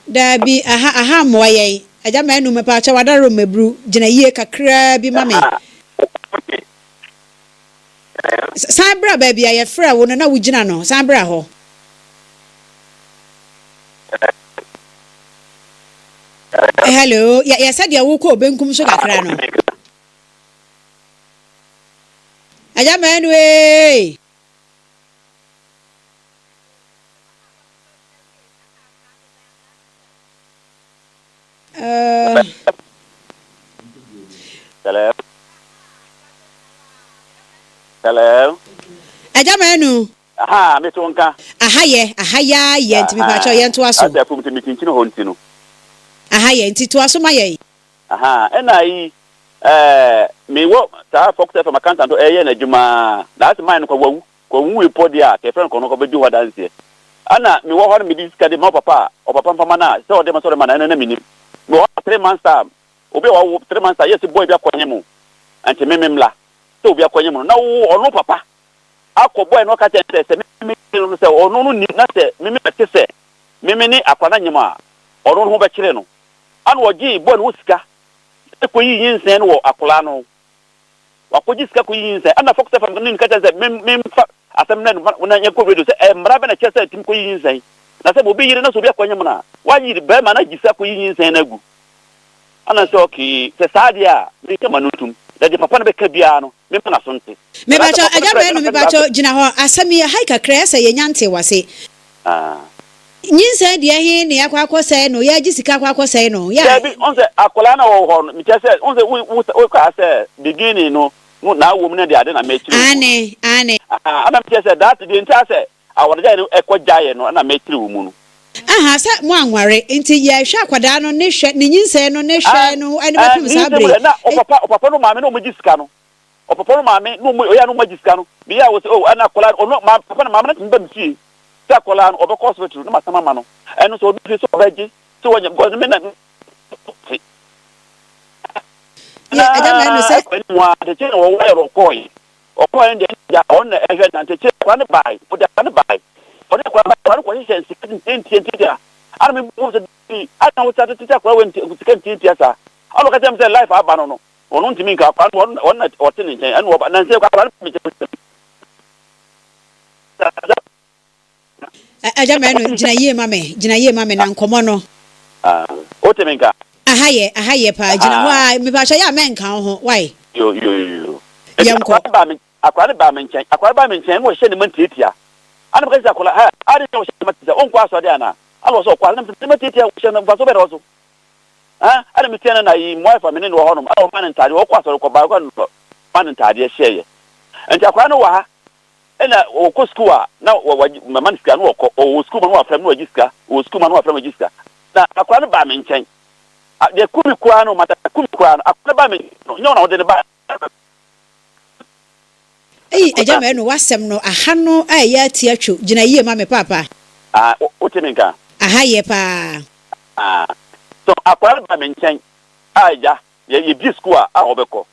Daabi aha aha mmoa yɛn. Agya Manu mepaakyɛw adaro mmaburu gyina yie kakraa bi ma me. San bra baabi a yɛfrɛɛ wo no na wogyina no san bra hɔ. Hello yɛ yɛ sɛdeɛ wokɔ obenkum so kakra no. Agya Manu ee. Uh. Hello. Hello. Agya Manu. Aha, me to nka. Aha yɛ, aha yɛ ayɛ nti mepa kyɛw yɛn to aso. Asa afum nti mekyinkyini hɔ nti no. Aha yɛ nti to aso ma yɛn. Aha, ɛna ayi ɛɛ mewɔ saa Fox FM accountant ɛyɛ n'adwuma na ase man no kɔ wawu. Kɔ nwui po deɛ a, kɛfrɛ no kɔ no kɔ bɛdi hɔ adanseɛ. Ɛna me wɔ hɔ no mede sika de ma ɔpapa a, ɔpapa mfa ma no a, sɛ ɔde ma sɛ ɔde ma no a, ɛno na mennim. Me wɔ hɔ a three months time, obi a wawo three months time, yɛse boy bi akɔnye mo, nti me me mmla, sɛ obi akɔnye mo no, na wo ɔno papa akɔ boy no ɔka kyerɛ no sɛ, sɛ me me no sɛ ɔno no nim, na sɛ me me bɛte sɛ me me ne akora no anyem a, ɔno no ho bɛkyere no. Ɛna ɔgyee boy no hɔ sika kɔyii nyinsɛn no wɔ akora no ho. Wakɔgye sika kɔyi nyinsɛn. Ɛna Fox FM no ne ka kyerɛ sɛ memfa asɛm no na na yɛnkɔ radio sɛ mmara bɛ na kyerɛ sɛ tumi kɔyi nyinsɛn. Na sɛ obi yere na sɛ obi akɔnyem no a, wayi bɛrima no agye sika kɔyi nyinsɛn no agu. Ɛna sɛ okay, sɛ saa deɛ a, menka m'ano ntom. Na deɛ papa no bɛka biara no, memma n'aso nte. Mepakyɛw, Agya Manu, mepakyɛw, gyina hɔ. Asɛm yi, ɛha yi kakra, ɛsɛ yɛnya ntee w'ase. Nyinsɛn deɛ he ne yɛakɔ akɔsɛe no, yɛagye sika akɔ akɔsɛe no, yɛ a. Dabi, wohu sɛ akwadaa no a ɔwɔ hɔ no, mekyerɛ sɛ, wohu sɛ wo, wo, wokaa sɛ beginning no. No na awom ne de ade na mekyerɛ wo mu no. Aane, aane. Ahaa, ɛna mekyerɛ sɛ that deɛ nti a sɛ awaregyaeɛ no ɛkɔ gyaeɛ no ɛna mekyerɛ wo mu no. Ahaa, sɛ mo anware, nti yɛhwɛ akwadaa no ne hwɛ, ne nyinsɛn no ne hwɛ no ɛne Aane, bɛpem ne saa nyinsɛn mu bere deɛ na yi. ɔpapa, ɔpapa no maame na wɔgye sika no, ɔpapa no maame na wɔn, ɔyɛ a na wɔagye sika no, meyɛ a wɔsɛ oh ɛna akwadaa no, ɔno, ma, papa no maame no tumi ba me fie sɛ akwadaa no ɔbɛkɔ hospital na masan ama no, ɛno sɛ ɔdu fie sɛ ɔbɛgye, sɛ wɔnyɛ, because me na, te. Yɛ, agya mɛnu sɛ. Na ɛkɔ anim a, ntekyee na wɔwɔ yɛ ɔkɔɔe. Ɔkɔɔe no deɛ ɛna ɔno na ɛhwɛ na ntekyee akwadaa no bae, ɔde akwadaa no bae. Ɔde akwadaa bae, akwadaa no kɔhyehyɛ sika ntiantia. Ana me bu sɛ bi, ana wo sa tete akwadaa wɔ nti sika ntiantia saa. Ana ɔka kyerɛ me sɛ life aba no no, ɔno ntumi nka akwadaa no, ɔno na ɔte ne nkyɛn, ɛna ɔba, na nsɛ akwadaa no ba me nkyɛn. Agya Manu, gyina yie ma me, gyina yie ma me na nkɔmmɔ no. Ah, wote me nka? Aha yɛ, aha yɛ paa, gyina hɔ a, mepakyɛ yɛ a mɛnka wo ho, wai? Yo, yo, yo. Eti Yɛnkɔ. akwadaa no baa me, akwadaa no baa me nkyɛn, akwadaa no baa me nkyɛn, na ɔhyɛ ne ma ntiatia. Ana meka sɛ akwadaa, ha, ade na ɔhyɛ ne ma tiatia, ɔnkɔ asɔre anaa? Ana ɔsɛ ɔkɔ asɔre, na mesɛ ne ma tiatia, ɔhyɛ no, mfaso bɛn na ɛwɔ so? Ha, ana metia no na yi, mmoa fa me ne no wɔ hɔnom, ana ɔma no ntaadeɛ, ɔkɔ asɔre kɔ ba, ɔkɔ no, ɔma no ntaadeɛ hyɛeɛ. Nti akwadaa no wɔ ha, Ɛna ɔkɔ sukuu a na wagye mama no sika na ɔkɔ ɔwɔ sukuu ma na wafrɛ me na wagye sika ɔwɔ sukuu ma na wafrɛ me wagye sika na akwadaa no baa me nkyɛn deɛ ku me koraa no mata ku me koraa no akwadaa no baa me nkyɛn no nyɛ wɔn na wɔde no baa. Ei agya manu w'asɛm no aha no a ɛyɛ atia two gyina yie ma me paapa. Ah wote me nka. Aha yɛ paa. Ah so akwadaa no baa me nkyɛn a agya yɛ yɛbie sukuu a a ɔbɛkɔ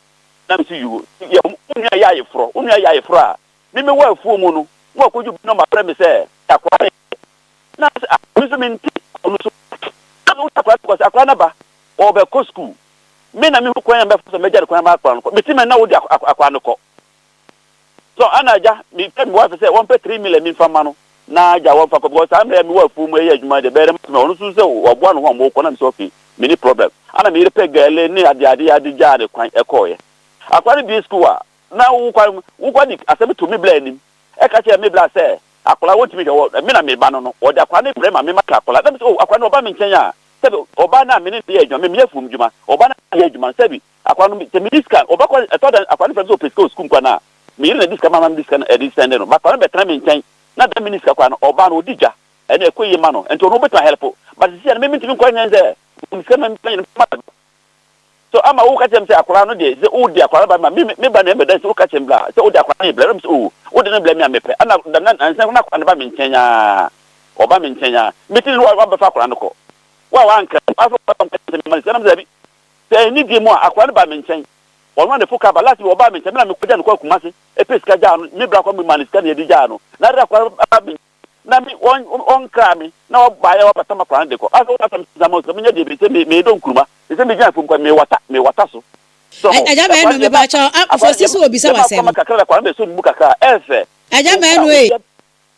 Na mese, Yoo, yɛ wo nua yɛ ayeforɔ, wo nua yɛ ayeforɔ a, me mewɔ afuo mu no, na wakɔdwo bi na ɔmafrɛ me sɛ akoa no yɛ. Na mese, ah, me nso mente ɔno so. Na mehu sɛ akoa no kɔ sɛ akoa no aba, ɔrebɛkɔ sukuu. Me na mehu kwan a mɛfa so mɛgya no kwan ama akoa no kɔ. Mete mɛ na wode akoa no kɔ. So ana agya, mefrɛ me wife sɛ wɔmpɛ 3 million memfa mma no na agya wɔmfa kɔ because saa mmerɛ a mewɔ afuo mu ɛyɛ adwuma deɛ bɛyɛ dɛ matumi ɔno nso sɛ waboa ne ho a mokɔ na mesɛ okay menni problem ana me yere pɛ gɛle ne ade ade ade gyaa ne kwan ɛkɔɔyɛ akora no bie school a na wokwa wokwa de asɛm to me bla anim ɛka kyerɛ me bla sɛ akora wɔntumi hwɛ wɔ me na me ba no no wɔde akora no brɛ ma me maka akora na mesɛ oh akora no ɔba me nkyɛn a sɛbi ɔba no a me ne no yɛ adwuma me meyɛ afuom dwuma ɔba no yɛ adwuma no sɛbi Akwa no sɛ medi sika ɔbɛkɔ ɛtɔ da akwa no frɛ me sɛ ɔpɛ sika wɔ sukuu mu kɔ no a me yere na ɛde sika ma ma mede sika no ɛde sɛnde no but akwa no bɛtena me nkyɛn na da meni sika koraa no ɔbaa no ɔdi dwa ɛne ɛkɔ yie ma no nti ɔno ɔbɛtumi ahɛlpo but sisi a no me mentumi nkɔ nyɛ sɛ me sika ma me ma so ama wo ka kyerɛ me sɛ akwaraa no deɛ sɛ wodi akwaraa ba ma me me ba na ɛmɛda sɛ woka kyerɛ me bla sɛ wode akwaraa no brɛ me sɛ o wode no brɛ me a mepɛ ɛna da na ansa na akwaraa no ba me nkyɛn a ɔba me nkyɛn a metini no wabɛfa akwaraa no kɔ wa wanka wafa sɛ me ma no sika nam sɛ bi Sɛ anidie mu a, akwadaa no baa me nkyɛn. Ɔno ara na ɛfo kaa ba. Last bi ɔbaa me nkyɛn, me na mekɔgyaa no kɔɔ Kumasi, ɛpɛ sika gyaa no. Me bra kɔ memaa no sika na yɛde gyaa no. Na adeɛ akwadaa no ba me nkyɛn na me wɔn ɔnkraa me na ɔbaeɛ wabɛtam akwadaa no de kɔ. Afei ɔka sɛ mesesa ma wo sika menyɛ deɛ bi sɛ me meredɔ nkuruma. Te sɛ megyina fam kɔ mewata mewata so. So ho. Agya Akwadaa no Manu yɛma mepakyɛw akwadaa no Fosi yɛma so obisa yɛma w'asɛm. akwadaa kakra na akwadaa no bɛsɔ ne mu kakra a ɛfɛ. Agya Wo a Manu ei. obi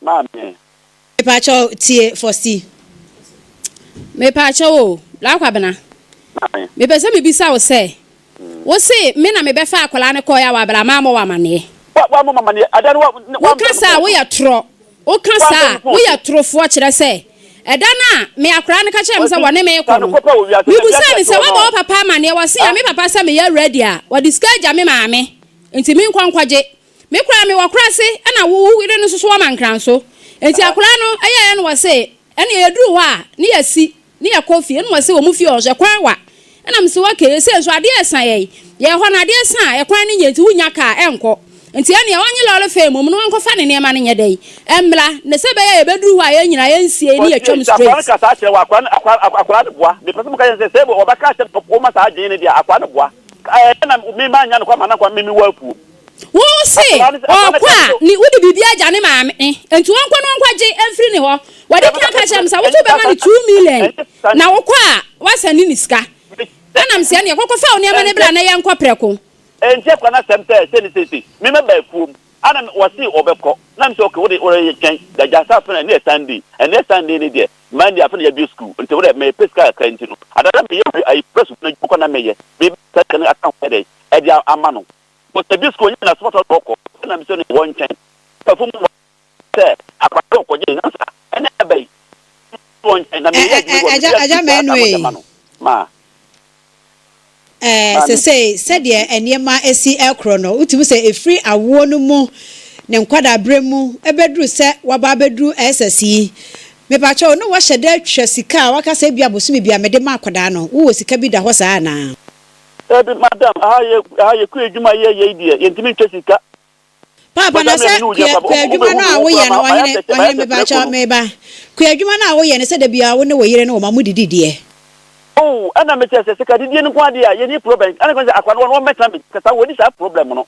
Maame. Mepakyɛw tie Fosti. Mepakyɛw o, Bra Kwabena. Maame. Mepɛ sɛ mebisa wo sɛ, wo se me na mebɛfaa akwadaa no kɔeɛ a wabra mammɔ wo amaneɛ? Wa, wammɔ me amaneɛ. Ada no wa, ne, Woka wamfrɛ me saa a, fon so. woyɛ torɔ. Woka saa Wamfrɛ a, me fon so. woyɛ torofoɔ, kyerɛ sɛ, ɛda no a me akwadaa no ka kyerɛɛ me sɛ Ɔse, wɔne me saa rekɔ no, nokorɛ pɛ wɔ wiase, sɛ wiase mebisaa no ɛte sɛ, hɔ woabɔ no. wo papa amaneɛ? Ɔse, Ah. a me papa sɛ meyɛ ready a, ɔde sika agya me maame, nti menkɔ nkɔgye. Me koraa mewɔ korase ɛna wo wo yere no nso so wɔ mankranso. Nti akwadaa no ɛyɛɛ na wɔse ɛne yɛduru hɔ a ne yɛsi ne yɛkɔ fie ɛna wɔse wɔn fie hɔ nso ɛkwan wa. Ɛna mese okay ɛsei nso adeɛ ɛsa yɛn yɛɛ hɔ no adeɛ sa a ɛkwan no nyɛ nti wonya kaa ɛnkɔ. Nti ɛneɛ ɔnye lɔre fare mmom na ɔnkɔfa ne nneɛma no nyɛ dɛn ɛmmra na sɛ ɛbɛyɛ a yɛbɛduru hɔ a yɛn nyinaa yɛnsie ne yɛtwam Wɔtie, sɛ akwadaa no straight. ka saa kyerɛ wo a, akwadaa no, akwadaa, akwadaa no boa. Mepɛ sɛ moka kyerɛ no sɛ, sɛ ɔbɛka akyerɛ me sɛ woma saa adwene no deɛ a, akwadaa no boa. Ɛɛ, na me mannya no kwa ma na nkwa me mewɔ afuo. Wo se ɔɔkɔ a, ne wode biribi agya ne maame, nti ɔnkɔ na ɔnkɔgye mfiri ne hɔ. Wadi kan aka kyerɛ me sɛ woso bɛma no 2 million na wokɔ a woasɛne ne sika. Ɛna mese ɛneɛ kɔkɔfa wo nneɛma no bra na yɛnkɔ prɛko. Ɛnti akora no asɛm sɛ sei ne sei sei, me mɛba afuom ana wɔse ɔbɛkɔ na mese okay wode wode twɛn dagya sɛ afei na ɛnɛ yɛ Sunday, ɛnɛ Sunday ne deɛ Monday afei na yɛabue school nti wode mepɛ sika kakra nti no adada meyɛ wei ayi press no adwuma kɔ na meyɛ mebɛ sika no aka ho yɛ dɛn ɛde ama no. Wɔsɛ bi sukuu ɔnyɛ na sɔfo na ɔkɔ ɛna mesɛ no wɔ nkyɛn pɛfo mu wɔ sɛ akwade ɔkɔgye nansa ɛna ɛbɛ yi wɔ nkyɛn na meyɛ adwuma wɔ Agya meyɛ agya sika mɛnu aka mo ee. dɛma no ma. Ɛɛ, Maame. sesei sɛdeɛ nneɛma si rekorɔ no, wotumi sɛ ɛfiri awoɔ no mu, ne nkwadaaberɛ mu, bɛduru sɛ waba abɛduru SS yi. Mepakyɛw, na woahyɛ da atwa sika a woaka sɛ ebia bosome biara mede ma akwadaa no? Wowɔ sika bi da hɔ saa anaa? Dabi, madam, aha yɛ, aha yɛ kua adwuma a yɛyɛ yi deɛ, yɛntumi ntwa sika. Paapa, na sɛ kua, kua adwuma no a woyɛ no, ɔhene, ɔhene, mepakyɛw, meba. Kua adwuma no a woyɛ no, sɛ da biara wo ne wo yere ne wo mma modidi deɛ? Oh, ɛna mekyerɛ sɛ sika didie no nko ara deɛ a, yɛnni problem. Ɛna sɛ akwadaa no, wɔn wɔmmɛtena me kasa, wɔnni saa problem no.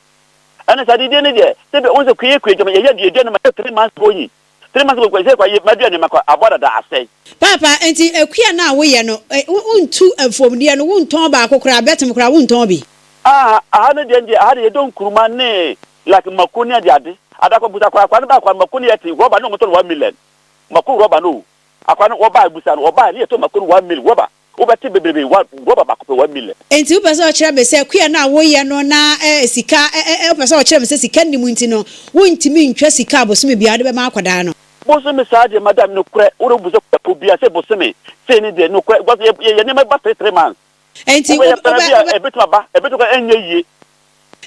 Ɛna saa didie no deɛ, sɛ bi, wohu sɛ kua yɛ kua adwuma, yɛyɛ aduane ma yɛ 3 months going. 3 months going, sɛ kwa yɛ, m'aduane ma kɔ, aboa dada asɛe. Paapa, nti akua no a woyɛ no, wontu mfomdeɛ no, wontɔn baako koraa, bɛtem koraa, wontɔn bi? Ah, aha no deɛ deɛ, aha deɛ yɛdɔ nkuruma ne like mako ne ade ade. Adakɔ busa akwa, akwa no ba akwa no mako no yɛ te, rɔba ne wɔn tɔ no 1 million. Mako rɔba no o. Akwa no wɔba busa no, wɔba ne yɛtɔ mako no 1 million, rɔba. Wobɛte bebrebe, one rɔba baako pɛ 1 million. Nti wopɛ sɛ ɔkyerɛ me sɛ kua no a woyɛ no na eh, sika eh, eh, wopɛ sɛ ɔkyerɛ me sɛ sika nni mu nti no, wontumi ntwa sika a bosome biara wode bɛma akwadaa no? Bosome saa deɛ madam, nokorɛ, wode busa kɔ bia sɛ bosome sei ne deɛ, nokorɛ, because yɛ yɛ nneɛma ba three three months. Enti Wobɛyɛ wo, pɛrɛ wobɛ, bi a wobɛ. ɛbɛtumi aba, ɛbɛtumi kɔ ɛnyɛ yie.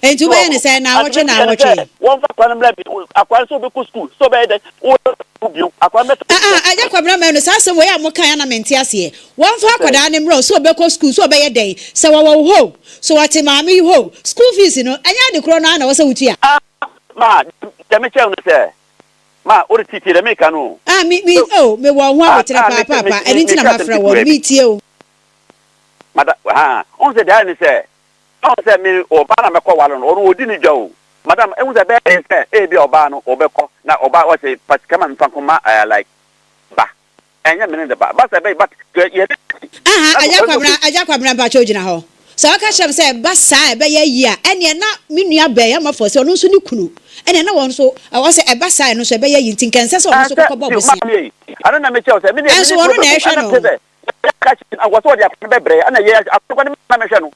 Enti So wobɛyɛ ne ɔho. sɛn? Ante Naawɔtwe, me deɛ ne sɛ naawɔtwe. wɔmfa akwadaa no mmra bi, akwadaa no sɛ ɔbɛkɔ sukuu, sɛ ɔbɛyɛ dɛn, wo bio, akwadaa no Ah bɛtena ah, Agya Kwabena Manu, saa asɛm wei a mokae a na mente aseɛ. Wɔmfa sɛ. akwadaa no mmra o, sɛ ɔbɛkɔ sukuu, sɛ ɔbɛyɛ dɛn, sɛ wɔwɔ wo hɔ o, sɛ ɔte maame yi hɔ o, school fees no, ɛnyɛ ade korɔ no ara na ɛwɔ sɛ wotua? Ah, ma, deɛ mekyerɛ wo ne sɛ, ma, wode tietie deɛ meka no o. Ah, me, me, So, oh, mewɔ wo ho ah, aboterɛ ah, paa, me, me, paapa, me, ɛno nti na meka asɛm mafrɛ woɔ ketewaa no, bi. meretie o. Mada, ha, wohu sɛ deɛ ayɛ ne sɛ, ɔhu sɛ me ɔbaa na mɛkɔ ware no, ɔno ɔdi ne dwa o. Madam, ehu sɛ ɛbɛyɛ den sɛ ebi a ɔbaa no ɔbɛkɔ na ɔbaa ɔsɛ fa sika ma me fa nkɔma ɛɛ like ba. Ɛnyɛ me ne ne ba. Ba sɛ ɛbɛyɛ but yɛ yɛ Aha, na Agya ɔsɛ Kwabena, okay. Agya Kwabena mpakyɛw gyina hɔ. Sɛ ɔka kyerɛ me sɛ ɛba saa a ɛbɛyɛ yie a, ɛneɛ na me nua bɛn ama fɔ sɛ ɔno nso ne kunu, ɛneɛ na wɔn nso ɛwɔ sɛ ɛba saa a ɛno nso ɛbɛyɛ yie nti nka ɛnsɛ sɛ ɔno nso Ɛnsɛ kɔkɔbɔ ti bosea. maame yi, ɛno na mekyerɛ wo sɛ me deɛ me Ɛnso ne ɔno na problem ɛhwɛ ɛna no. te sɛ yɛka kyerɛ no wɔ sɛ ɔde akɔla no bɛbrɛ ɛna yɛ akɔla no na mehwɛ no.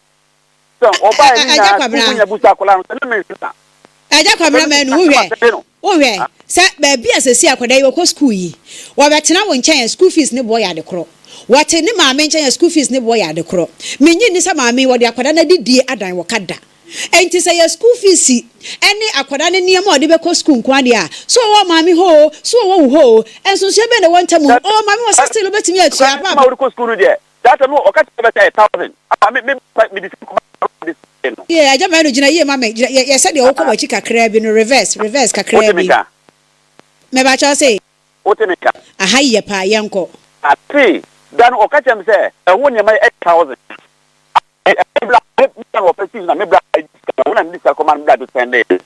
Sɛ ɔbaa yɛ ne Agya nyinaa Kwabena. sukuu mu nyina busa akɔla no sɛ na menhwɛ no a. Agya Kwabena Manu, wohwɛ, wohwɛ, sɛ baabi a sɛsi akwadaa yi ɔkɔ sukuu yi, wɔbɛtena wo nkyɛn a school fees ne boɔ yɛ ade korɔ. Wɔte ne maame nkyɛn a school fees ne boɔ yɛ ade korɔ. Mennye nni sɛ maame yi wɔde akwadaa no adidie adan wɔ ka da. Enti sɛ yɛ school fees ne akwadaa no nneɛma a ɔde bɛkɔ sukuu nko ara deɛ a, so ɔwɔ maame hɔ oo, so ɔwɔ wo hɔ oo, nsonsonoeɛ bɛn na ɛwɔ ntam? Oo, maame wɔ sɛ still wobɛtumi atua, Ma paapa. wode kɔ sukuu no deɛ, saa time no ɔka kyerɛ bɛ sɛ ɛyɛ 1,000. Ah, me, me, me de sika kɔma de sika no. Yeah, Agya Manu, gyina yie ma me. Gyina, yɛ, yɛ sɛdeɛ wokɔ w'akyi kakraa bi no, reverse, reverse kakraa Wote me bi. nka? Mebakyɛw se? Wote me nka? Aha yɛ paa, yɛnkɔ. Ate, da no ɔka kyerɛ me sɛ ɛho nneɛma yɛ 8,000. Ah, me bra, me bra na ɔpɛ fees na me bra de sika no, wo na mede sika kɔma no, me bra de sɛndee.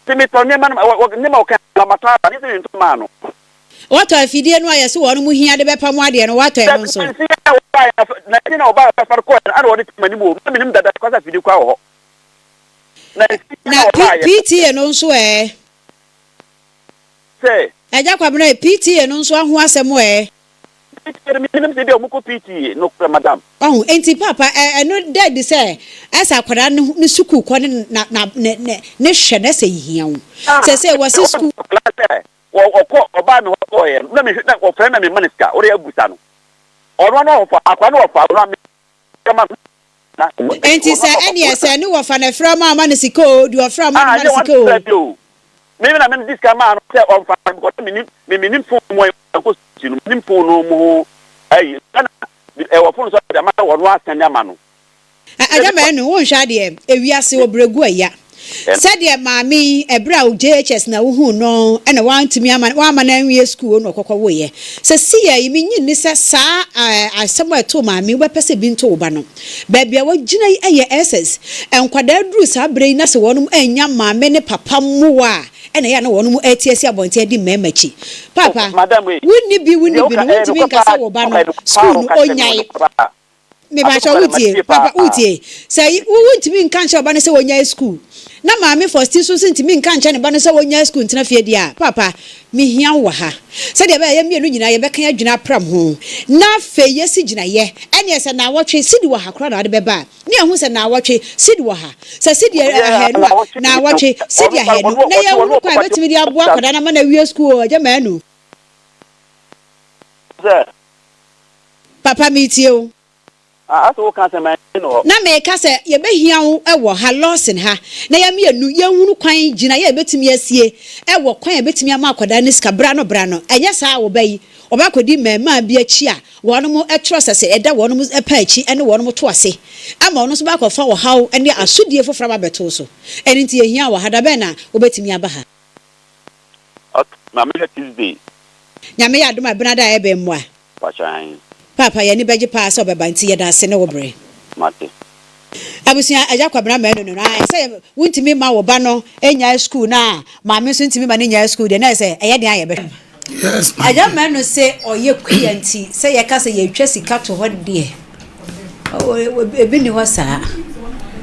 Nti metɔ nneɛma no, wɔ, wɔ, nneɛma a ɔka na matɔ aba, ne sɛ mentɔ maa no. Wɔtɔ afidie no a yɛse wɔnom hia de bɛpam adeɛ no, woatɔ ɛno nso? Nansi a wɔbaeɛ na nansi na ɔbaa bɛfa no kɔɛ no, ɛna wɔde too m'anim o, na menim dada koraa sɛ afidie koraa wɔ hɔ. Nansi a Na P, wɔbaeɛ. PTA no nso ɛ? Sɛ. Agya Kwabena ɛ, PTA no nso aho asɛm ɛ? PTA no, menim sɛ ebia wɔkɔ PTA, nokorɛ madam. Wahu? Enti paapa, ɛ, ɛno da adi sɛ ɛsɛ akwadaa no ne sukuu kɔ ne na, na, ne, ne, ne hwɛ no ɛsɛ hia wo. Ah, Sɛsɛ wɔse sukuu. Akwadaa sɛ Wɔ ɔkɔ ɔbaa me hɔ kɔɔeɛ no na me hwɛ na ɔfrɛ na me ma no sika wode abusa no ɔno ano ɔfa akwa no ɔfa ɔno ame ma no na Enti sɛ ɛneɛ sɛ ne wɔfa na ɛfrɛ ɔma ɔma no sika oo deɛ ɔfrɛ ɔma no ah ma no nyɛ wɔn sika oo. frɛ bi o me na me di sika maa no sɛ ɔmfa because me nim me me nim phone mu ɛkɔ sukuu no me nim phone no mu ho ayi ɛna ɛwɔ phone so de ama wɔn asɛn ama no. Agya Manu, wonhwɛ adeɛ, ewiase ɔbrɛgu ɛya. Sɛdeɛ maame yi, ɛberɛ a JHS na wohuu no na wantumi ama, wamma no anwie sukuu na ɔkɔkɔ woeɛ. Sɛsiiɛ yi, mennye nni sɛ saa asɛm a ɛtoo maame yi, wobɛpɛ sɛ bi nto wo ba no. Baabi a wagyina yi yɛ SS. Nkwadaa duru saa berɛ yi na sɛ wɔnom annya maame ne papa mmoa a, ɛna ɛyɛ a na wɔnom ati asi abɔnten adi mmarima akyi. Paapa, wonni bi, wonni bi no, wontumi nka sɛ wo ba no, sukuu no, ɔnnyae. Mepakyɛw wotie? Papa, wotie? Sɛ wo wontumi nka nkyerɛ wo ba no sɛ ɔnnyae sukuu, na Maame Faustin nso ntumi nka nkyerɛ ne ba no sɛ ɔnnyae sukuu ntena fie deɛ a, Paapa, mehia wo wɔ ha. Sɛdeɛ ɛbɛyɛ a yɛn mmienu nyinaa yɛbɛka yɛn adwene apram ho, na afei yɛasi gyinaeɛ. Ɛnneɛ sɛ nnawɔtwe, sidi wɔ ha koraa na wode bɛba a, ne yɛahu sɛ nnawɔtwe, sidi wɔ ha. Sɛ sidi 200 a, nnawɔtwe, sidi 200, na yɛahunu kwan a yɛbɛtumi de aboa akwadaa no ama no awie sukuu o, Agya Manu. Sɛ. Papa metie wo. Ah asɛ wo ka asɛm a. no hɔ. Na meka sɛ yɛbɛhia wo wɔ ha, Lawson ha, na yɛn mmienu yɛnhunu kwan gyinaeɛ a yɛbɛtumi asie wɔ kwan a yɛbɛtumi ama akwadaa no sika berɛ ano berɛ ano. Ɛnyɛ saa a wo ba yi, ɔbɛakɔdi mmarimaa bi akyi a wɔnom twerɛ sɛ sɛ ɛda wɔnom pɛ akyi ne wɔnom to ase ama ɔno nso bɛakɔfa ɔhaw ne asodie foforɔ aba abɛto wo so. Ɛno nti yɛhia wo wɔ ha. Da bɛn na wobɛtumi aba ha? Ok, ma mehwɛ Tuesday. Nyame yɛ adom a Benada a ɛbɛn mmoa. Mpakyɛ ahen. Paapa yɛn ani bɛgye paa sɛ ɔbɛba nti yɛda ase ne wo brɛ. Mate. Abusua Agya Kwabena Manu no no ae sɛ wontumi mma wo ba no nnyae sukuu na maame nso ntumi mma no nnyae sukuu deɛ na ayɛ sɛ ɛyɛ den a yɛbɛhwɛ. Yes my Agya dear. Manu se ɔyɛ kua nti sɛ yɛka sɛ yɛtwa sika to hɔ deɛ ebi nni hɔ saa.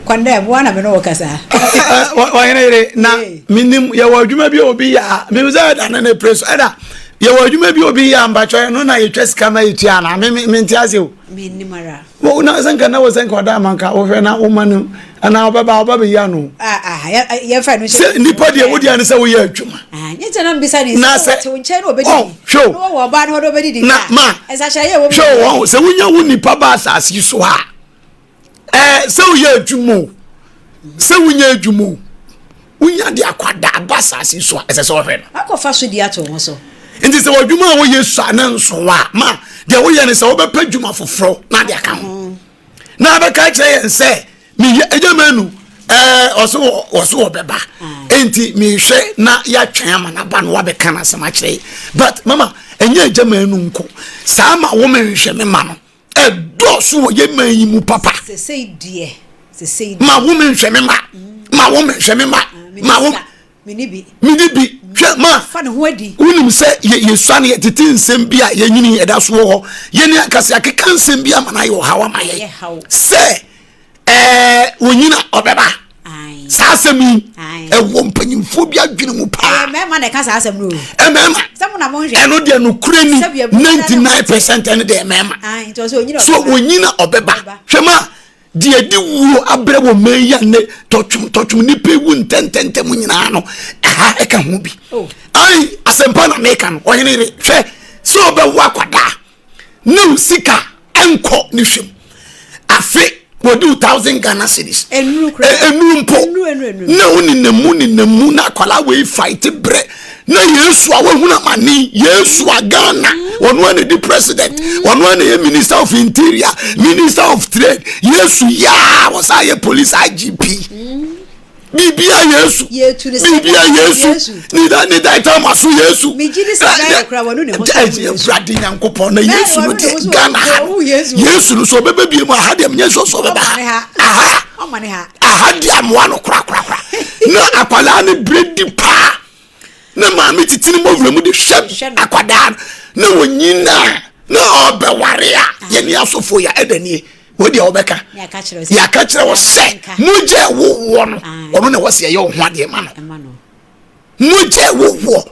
Kɔndɛm, wo ara na me ne wo kasa. Ɔhene yere na menim yɛwɔ adwuma bi a obi yɛ a menim sɛ ɛda ne ne pere so ɛda yɛwɔ adwuma bi a obi yɛ a mpakyɛ ɛno na yɛtwa sika ma yɛtua anaa me mente ase o. Menim ara. Wo na sɛ nka na wɔ sɛ nka ɔda ama nka wohwɛ na woma no anaa ɔbɛba ɔba bɛyi ano. Ah, ah, yɛmfa no sɛ nipa deɛ wo deɛ ne sɛ woyɛ adwuma. Ah, nyɛ sɛ na mbisa ne na sɛ sɛ wɔte wo nkyɛn na ɔbɛdidi. Oh, hwɛ o. Na wɔwɔ ɔbaa no hɔ na ɔbɛdidi. Na ma nsakyerɛeɛ wɔ mu. Hwɛ o, sɛ wonya wo nipa ba asase yi so a ɛɛ sɛ woyɛ adwuma o sɛ wonya adwuma o wonya de akwadaa ba asase so a ɛsɛ sɛ ɔhwɛ no. Akɔfa so di ato ho so. Nti sɛ w'adwuma a woyɛ sua ne nso a ma deɛ woyɛ no sɛ wobɛpɛ adwuma foforɔ na de aka ho na abɛka kyerɛ yɛn sɛ meyɛ ɛgya manu ɛɛ ɔso ɔso ɔbɛba nti mehwɛ na yɛatwɛn ama n'aba no wabɛka n'asɛm akyerɛ but mama ɛnyɛ ɛgya manu nko saa ma wo menhwɛ me ma no ɛdɔɔso wɔ yɛn man yi mu papa ma wo me nhwɛ me ma ma wo me nhwɛ me ma ma wo mene bi hwɛ ma wonim sɛ yɛsua no yɛtete nsɛm bi a yɛnyini ɛda so wɔ hɔ yɛne ankasa yɛakeka nsɛm bi ama no ayɛ ɔhaw ama yɛ sɛ ɛɛ onyina ɔbɛba saa asɛm yi ɛwɔ mpanyinfoɔ bi adwene mu paa. Mmarima na ɛka saa asɛm no o. Mmarima ɛno deɛ nokorɛ ni 99% ɛno deɛ mmarima so onyina ɔbɛba hwɛ ma deɛ di wuo abrɛ wɔ mmaa yi a ne tɔtwom tɔtwom nipa ewu ntɛntɛntɛm nyinaa no ɛha ɛka ho bi oh. ayi asɛmpa na meka no ɔhene yere hwɛ sɛ ɔbɛwo akwadaa ne wo sika nkɔ ne hwɛm afe wɔde wo thousand Ghana cedis Ɛnuru mpo na wo nenam mu nenam mu na akwadaa wei fight brɛ na Yesu a wahunu amane Yesu a Ghana ɔno a na di president ɔno a na yɛ minister of interior minister of trade Yesu yaa wɔsan yɛ police IGP. Bibia Yesu. Bibia Yesu. Ne da ne da ita ma so Yesu. Awurade Nyankopɔn na Yesu no deɛ Ghana ha no. Yesu no so ɔbɛbɛ bie mu aha deɛ menyɛ sure sɛ ɔbɛba ha. Aha. Aha deɛ amoa no korakorakora. Na akwadaa no berɛ di paa. Na maame titi ne mmɔwerɛ mu de hwɛ akwadaa no. Na wɔnyina na ɔbɛware a yɛne asɔfoɔ yɛ ɛda nie. Wo deɛ wobɛka yɛaka kyerɛ wo sɛ mogya ɛwowoɔ no ɔno na ɛwɔ sɛ yɛyɛ wo ho adeɛ ma no mogya ɛwowoɔ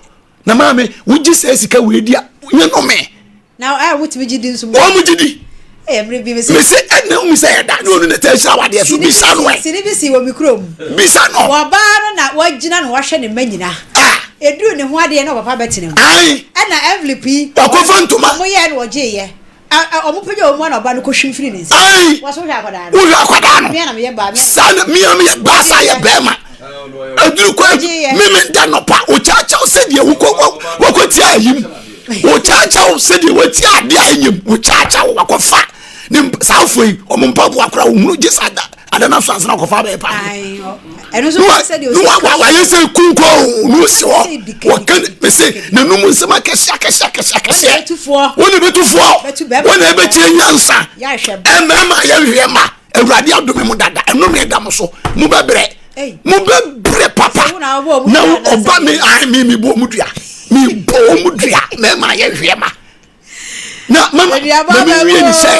na maame wogye sɛ sika wei di a nyɛ nome na a wotumi gye di nso wɔn mo gye di mese ɛna omi sɛ ɛda ne ɔno na ɛtɛ ahyira wadeɛ so bisa no ɛ sini bi si wɔ mi kurom bisa no wɔbaa no na wɔgyina na wɔahwɛ ne mma nyina ah. eduru ne ho adeɛ na ɔpapa bɛtena mu ɛna envelope yi wakɔfa ntoma wɔn yɛ na wɔgye yɛ Ɔmo pagya wɔn mu a na ɔba no kɔhwim firi ne nsa. Ayi! Wɔso wohwɛ akwadaa no. Wohwɛ akwadaa no. Mea na meyɛ baa. Saa na mea meyɛ baa saa yɛ bɛrima. Aduru kɔ mimi da nɔpa wokyaakyɛw sɛdeɛ wokɔ wakɔtia ayim wokyaakyɛw sɛdeɛ watia adeɛ a ɛnyɛ mu wokyaakyɛw wakɔfa ne saa afo yi ɔmo mpaboa koraa ohunu gye saa da ada na so ansa na ɔkɔfa abɛyɛ paa ne wayɛ sɛ kunkɔ ne osi hɔ wɔka mese n'anum nsɛm akɛse akɛse akɛse akɛseɛ wɔn na ɛbɛtu foɔ wɔn na ɛbɛkyerɛ nyansa mmarima yɛnhwɛ ma awurade adome mu dada ɛnome da mo so mo bɛbrɛ mo bɛbrɛ papa na ɔba me ae me mebɔ mu dua mebɔ mu dua mmarima yɛnhwɛ ma na mama na mewie ne sɛ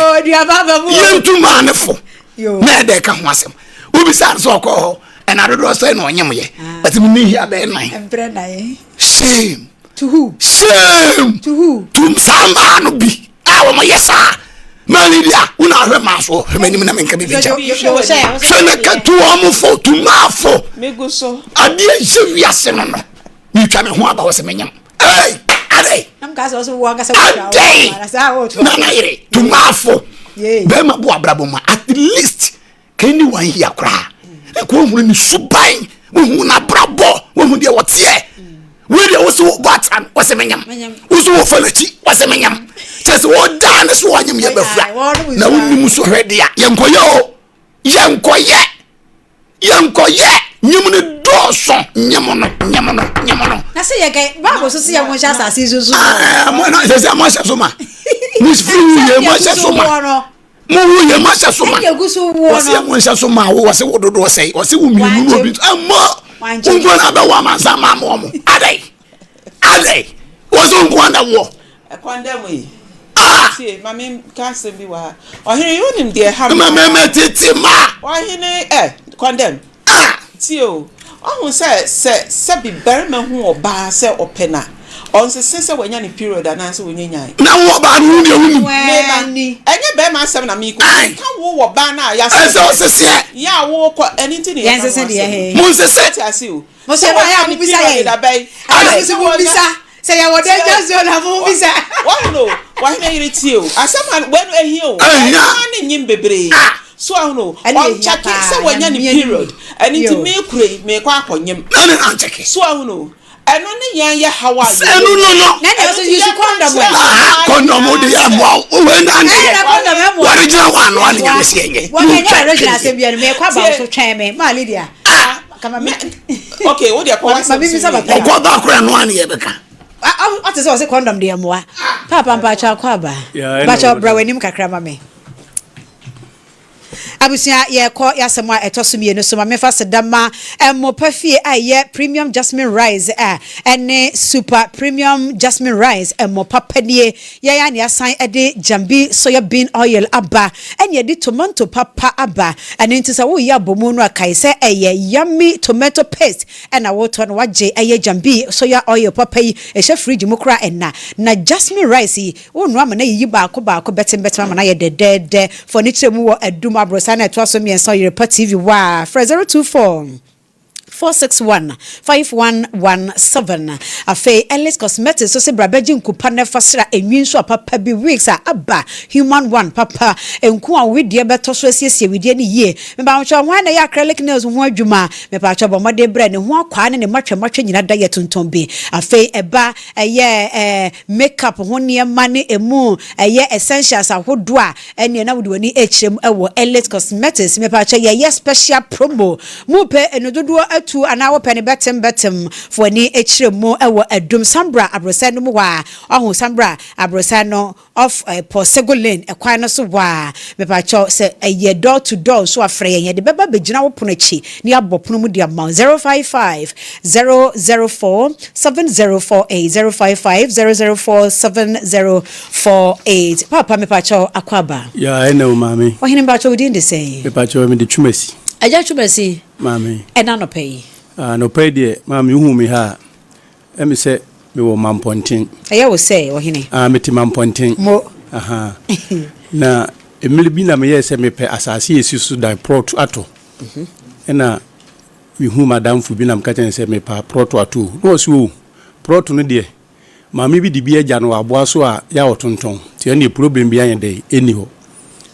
yɛntu maa ne fo na ɛdɛ ka ho asɛm wobisa no sɛ ɔkɔɔ hɔ ɛna dodoɔ sɛ na ɔnyem yɛ ɛti me ne hia bɛyɛ nan shame to who shame to who to saa maa no bi a wɔn yɛ saa maa ne deɛ wo na ahwɛ maa so hwɛ m'anim na menka biribi nkyɛn hwɛ na ka tu wɔn fo tu maa fo adeɛ nhyɛ wiase no no metwa me ho aba hɔ sɛ menyam ei adɛn adɛn nana yere tumaafo. Bɛrima bɔ abrabɔ mu at least kan ni wɔn yia koraa. Nka wɔhunu ne suban, wɔhunu n'abrabɔ, wɔhunu deɛ wɔteɛ. Wei deɛ wɔsi wɔ bɔ atra no, wɔsi menyam. Wɔsi wɔ fa n'akyi, wɔsi menyam. Kyɛ sɛ wɔdaa ne so wɔnyam yɛ bɛfura. Na wonim so hwɛ deɛ yɛnkɔyɛ o, yɛnkɔyɛ. Yɛnkɔyɛ nyem no dɔɔso nyem no nyem no nyem no. Na sɛ yɛn kɛ baabu so sɛ yɛn ho nhyɛ asase so so. Ɛɛ mo na sɛ sɛ mo ahyɛ so ma mo firi wu yɛ mo ahyɛ so ma mo wu yɛ mo ahyɛ so ma wɔsi yɛ mo nhyɛ so ma wo wɔsi wo dodoɔ sɛyi wɔsi wo mmienu na obi ɛmɔ nko na bɛ wɔ amansa maa mo ɔmo adai adai wɔsi nko na wɔ. Ɛkwan dɛ mo yi. Ah! Tie, ma me nka asɛm bi wɔ ha. Ɔhene, yi wonim deɛ ɛha me. Mɛmɛmɛ tete ma. Ɔhene, ɛ, kɔndɛm. Ah! Tie o, ɔhu sɛ, sɛ, sɛbi barima hu ɔbaa sɛ ɔpɛ na, ɔnsese sɛ wanya ne period anaasɛ wɔnya nyae. Na wo ɔbaa no, wo deɛ wonim. Meba, ɛnyɛ barima asɛm na mekɔ. Meka wo wɔ baa no a yɛasɛ. Ɛsɛ ɔseseɛ. Yɛ a wokɔ, ɛno nti na yɛka ho asɛm. Monsese. Wote ase o. Mo sɛ ɛyɛ a mobisa yɛn. Ɛyɛ a mo sɛ mobisa. Sɛ yɛwɔ danger zone a mobisa. Wahono wahene yere tie o. Asɛm a wɛno ehia o. Ɛhia. Ɛma ne nyim bebree. So ahono ɔnkyɛke sɛ wanya ne period. Ɛno nti me kura yi mekɔ akɔnyem. Ɛne ankyɛke. So ahono ɛno ne yɛn yɛ haw a yɛwɔ. Ɛno no no. Na ɛna ɔsɛ yusu kɔndɔm ɛ. Aha kɔndɔm de yɛ mmoa o. Wei na ne yɛ. Ɛna kɔndɔm ɛmoa. Wɔde gyina hɔ ano ano nyame sɛ yɛnyɛ. Wɔn ɛnyɛ original asɛm bi ɛno mekɔ aba so twɛn me maa Lydia. Ah. Okay, wo deɛ kɔ w'asɛm so wie. Ɔkɔ ba kora no ano yɛ bɛka. Ɔte sɛ ɔse kɔndɔm deɛ mmoa. Paapa mpakyɛ akɔ aba. Mpakyɛ bra w'anim kakra ma me. Abusua yɛkɔ yɛasɛm a ɛtɔ so mmienu so ma mefa seda ma mmopa fie a ɛyɛ premium jasmine rice a ɛne super premium jasmine rice mmopa panie Yɛn ara na yɛasan de Jambi soya bean oil aba, ɛna yɛde tomanto papa aba. Ɛno nti sɛ woreyɛ abomu no a, kae sɛ ɛyɛ yummy tomato paste na woretɔ na woagye ɛyɛ Jambi soya oil papa yi. Ɛhyɛ fridge mu koraa ɛnna. Na jasmine rice yi, wonoa ma no ayiyi baako baako bɛtembɛtem ama no ayɛ dɛdɛɛdɛ. Fa w'ani kyerɛ mu wɔ Adum Abrɔsan a ɛtoa so mmiɛnsa Ɔyerepa TV hɔ a, frɛ 024. 461 5117 Afei Ellis Cosmetics nso se bra bɛgye nku pa na fa sra enwi nso a papa bi wigs a aba human one papa nku a wo wedeɛ bɛtɔ so asiesie wedeɛ no yie Mepakyɛw hwan na ɛyɛ acrylic nails ho adwuma Mepakyɛw bɔ mmɔden brɛ ne ho akwaa ne ne matwɛmatwɛ nyina da yɛ tontɔn bi Afei ɛba ɛyɛ eh makeup ho nneɛma ne emu ɛyɛ essentials ahodoɔ a Ɛneɛ na wode w'ani rekyerɛ mu wɔ Elite Cosmetics. Mepakyɛ yɛyɛ special promo. Mo pɛ enu dodoɔ atu anaa wopɛ no bɛtem bɛtem? Fa w'ani kyerɛ mu wɔ Adum Sambra aborosan no mu hɔ a. Wahu Sambra aborosan no off Pɔsego Lane kwan no so hɔ a. Mepakyɛw sɛ ɛyɛ door to door nso a frɛ yɛn. Yɛde bɛba abɛgyina wo pono akyi na yɛabɔ pono mu de ama wo. 055 004 7048 055 004 70 48 Paapa mepakyɛw akwaaba. Yeah ɛnɛ o maame. Ɔhene mepakyɛw wo din de sɛn? Mepakyɛw mede Twumasi. Agya Twumasi. Maame. Ɛna anɔpa yi. Ah anɔpa yi deɛ maame wohu me ha a ɛmi sɛ mewɔ Mampɔnten. Ɛyɛ wo sɛ ɔhene? Ah mete Mampɔnten. Mo. Aha na mmere bi na meyɛɛ sɛ mepɛ asase a esi so dan prɔt atɔ. Ɛna mehuu m'adamfo bi na meka kyerɛ no sɛ mepɛ prɔt ato o. Na ɔse o prɔt no deɛ Maame bi de bi agya no wɔ aboa so a yɛ a ɔtontɔn nti ɛnneɛ problem biara nyɛ dɛn ɛnni hɔ.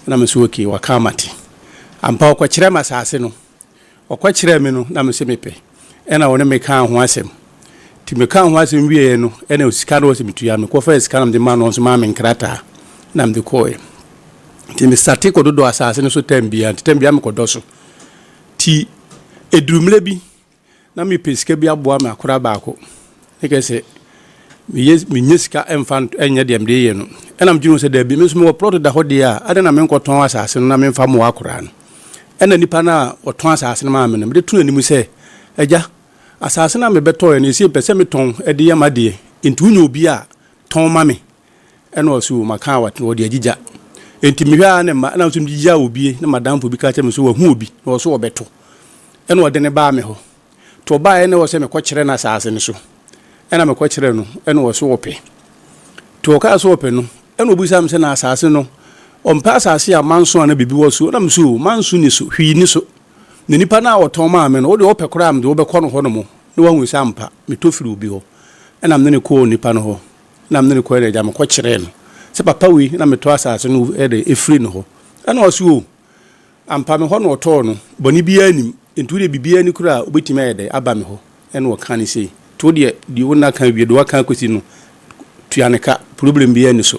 Ɛna me nso okay waka mate. Ampa ɔkɔkyerɛɛ me asase no. Ɔkɔkyerɛɛ me no na me se mepɛ. Ɛna ɔne me kaa ho asɛm. Nti me kaa ho asɛm wieɛ no ɛna sika no ɔse metua. Mekɔfaa sika na mede maa no ɔno nso maa me nkrataa na mede kɔɔɛ. Nti me sate kɔdodɔ asase no so term biara nti term biara mekɔdɔ so. Nti ɛduru mmerɛ bi Na mepɛ sika bi aboa me akora baako. Ne kɛ sɛ meyɛ menya sika mfa nyɛ deɛ mede yɛ no. Ɛna medwene ho sɛ daabi, me nso mewɔ plɔt da hɔ deɛ a, adɛn na menkɔtɔn asase no na memfa mmoa akora no. Ɛna nipa no a ɔtɔn asase no maa me no, mede to n'anim sɛ, Agya, asase no a mebɛtɔeɛ no, ɛsei mepɛ sɛ metɔn de yɛ m'adeɛ, nti wonya obi a, tɔn ma me. Ɛna ɔse o maka a wate ɔde agyigya. Enti mehwɛ ara ne mma ɛna nso megyigya obie na madamfo bi ka kyerɛ me sɛ wahu obi na ɔse ɔbɛto. Ɛna ɔde no baa me hɔ. Nti ɔbaeɛ na ɛwɔ sɛ mekɔ kyerɛ no asaase no so. Ɛna mekɔ kyerɛ no ɛna ɔse ɔpɛ. Nti ɔkaa sɛ ɔpɛ no ɛna ɔbisaa me sɛ na asaase no ɔmpɛ asaase a manso anaa biribi wɔ so? Ɛna mese o manso ni so hwee ni so. Na nipa no a ɔtɔn maa me no wodeɛ wopɛ koraa a mede wobɛkɔ no hɔ nom na wahu sɛ ampa metɔ firi obi hɔ. Ɛna mene no kɔɔ nipa no hɔ. Na me ne no kɔe na agya mekɔkyerɛɛ no sɛ papa wei na metɔ asase no de firi ne hɔ. Ɛna ɔse o, ampa me hɔ na ɔtɔɔ no, bɔne biara nnim, nti wodeɛ biribiara ni koraa a wobɛtumi ayɛ dɛn aba me hɔ. Ɛna ɔka no sei, nti wodeɛ deɛ wo nna ka awie, deɛ waka akɔsi no, tua ne ka, problem biara nni so.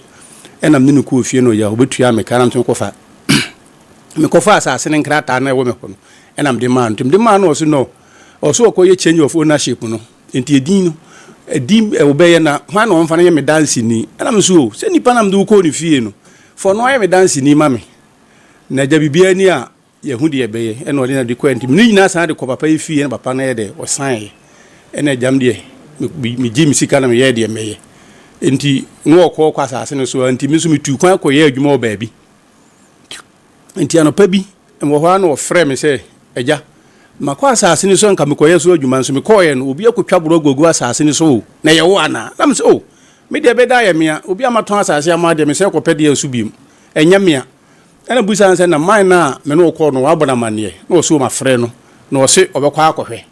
Ɛna mene no kɔɔ fie na ɔyɛ a ɔbɛtua me ka, ɛna me nso mekɔfa mekɔfaa asase no nkrataa no a ɛwɔ me hɔ no, ɛna mede maa no. Nti mede maa no ɔse no, ɔse ɔkɔyɛ change of ownership no, nti edin no, edin ɛwobɛyɛ na hwan na ɔmfa no nyɛ me danseni? Ɛna me nso o, sɛ nipa na mede wo kɔɔ ne fie no, fa ɔno ayɛ me danseni ma me, na agya biribiara ni a, yɛahu deɛ ɛbɛyɛ. Ɛna ɔde na de kɔɛ, nti mene nyinaa san de kɔ papa yi fie, ɛna papa no yɛ dɛ, ɔsaeɛ. Ɛna agya me deɛ, megye me sika na meyɛɛ deɛ mɛyɛ. Nti na ɔkɔ kɔ asase no so, nti me nso metuu kwan kɔyɛɛ adwuma wɔ baabi. Enti anɔpa bi, mewɔ hɔ ara na wɔfrɛɛ me sɛ, Agya, makɔ asase no so a anka mekɔyɛ so adwuma nso mekɔeɛ no, obi akɔtwa borɔ aguagu asase no so o, na ɛyɛ wo anaa? Na mese, O, me deɛ ɛbɛda ayɛ mea, obi a matɔn asase ama deɛ, mesan kɔpɛ deɛ nso biom, ɛnyɛ mea. Ɛna mebisaa no sɛ, Na man no a me ne wo kɔɔ no, woabɔ no amanneɛ? Na ɔse, O, mafrɛ no, na ɔse ɔbɛkɔ akɔhwɛ.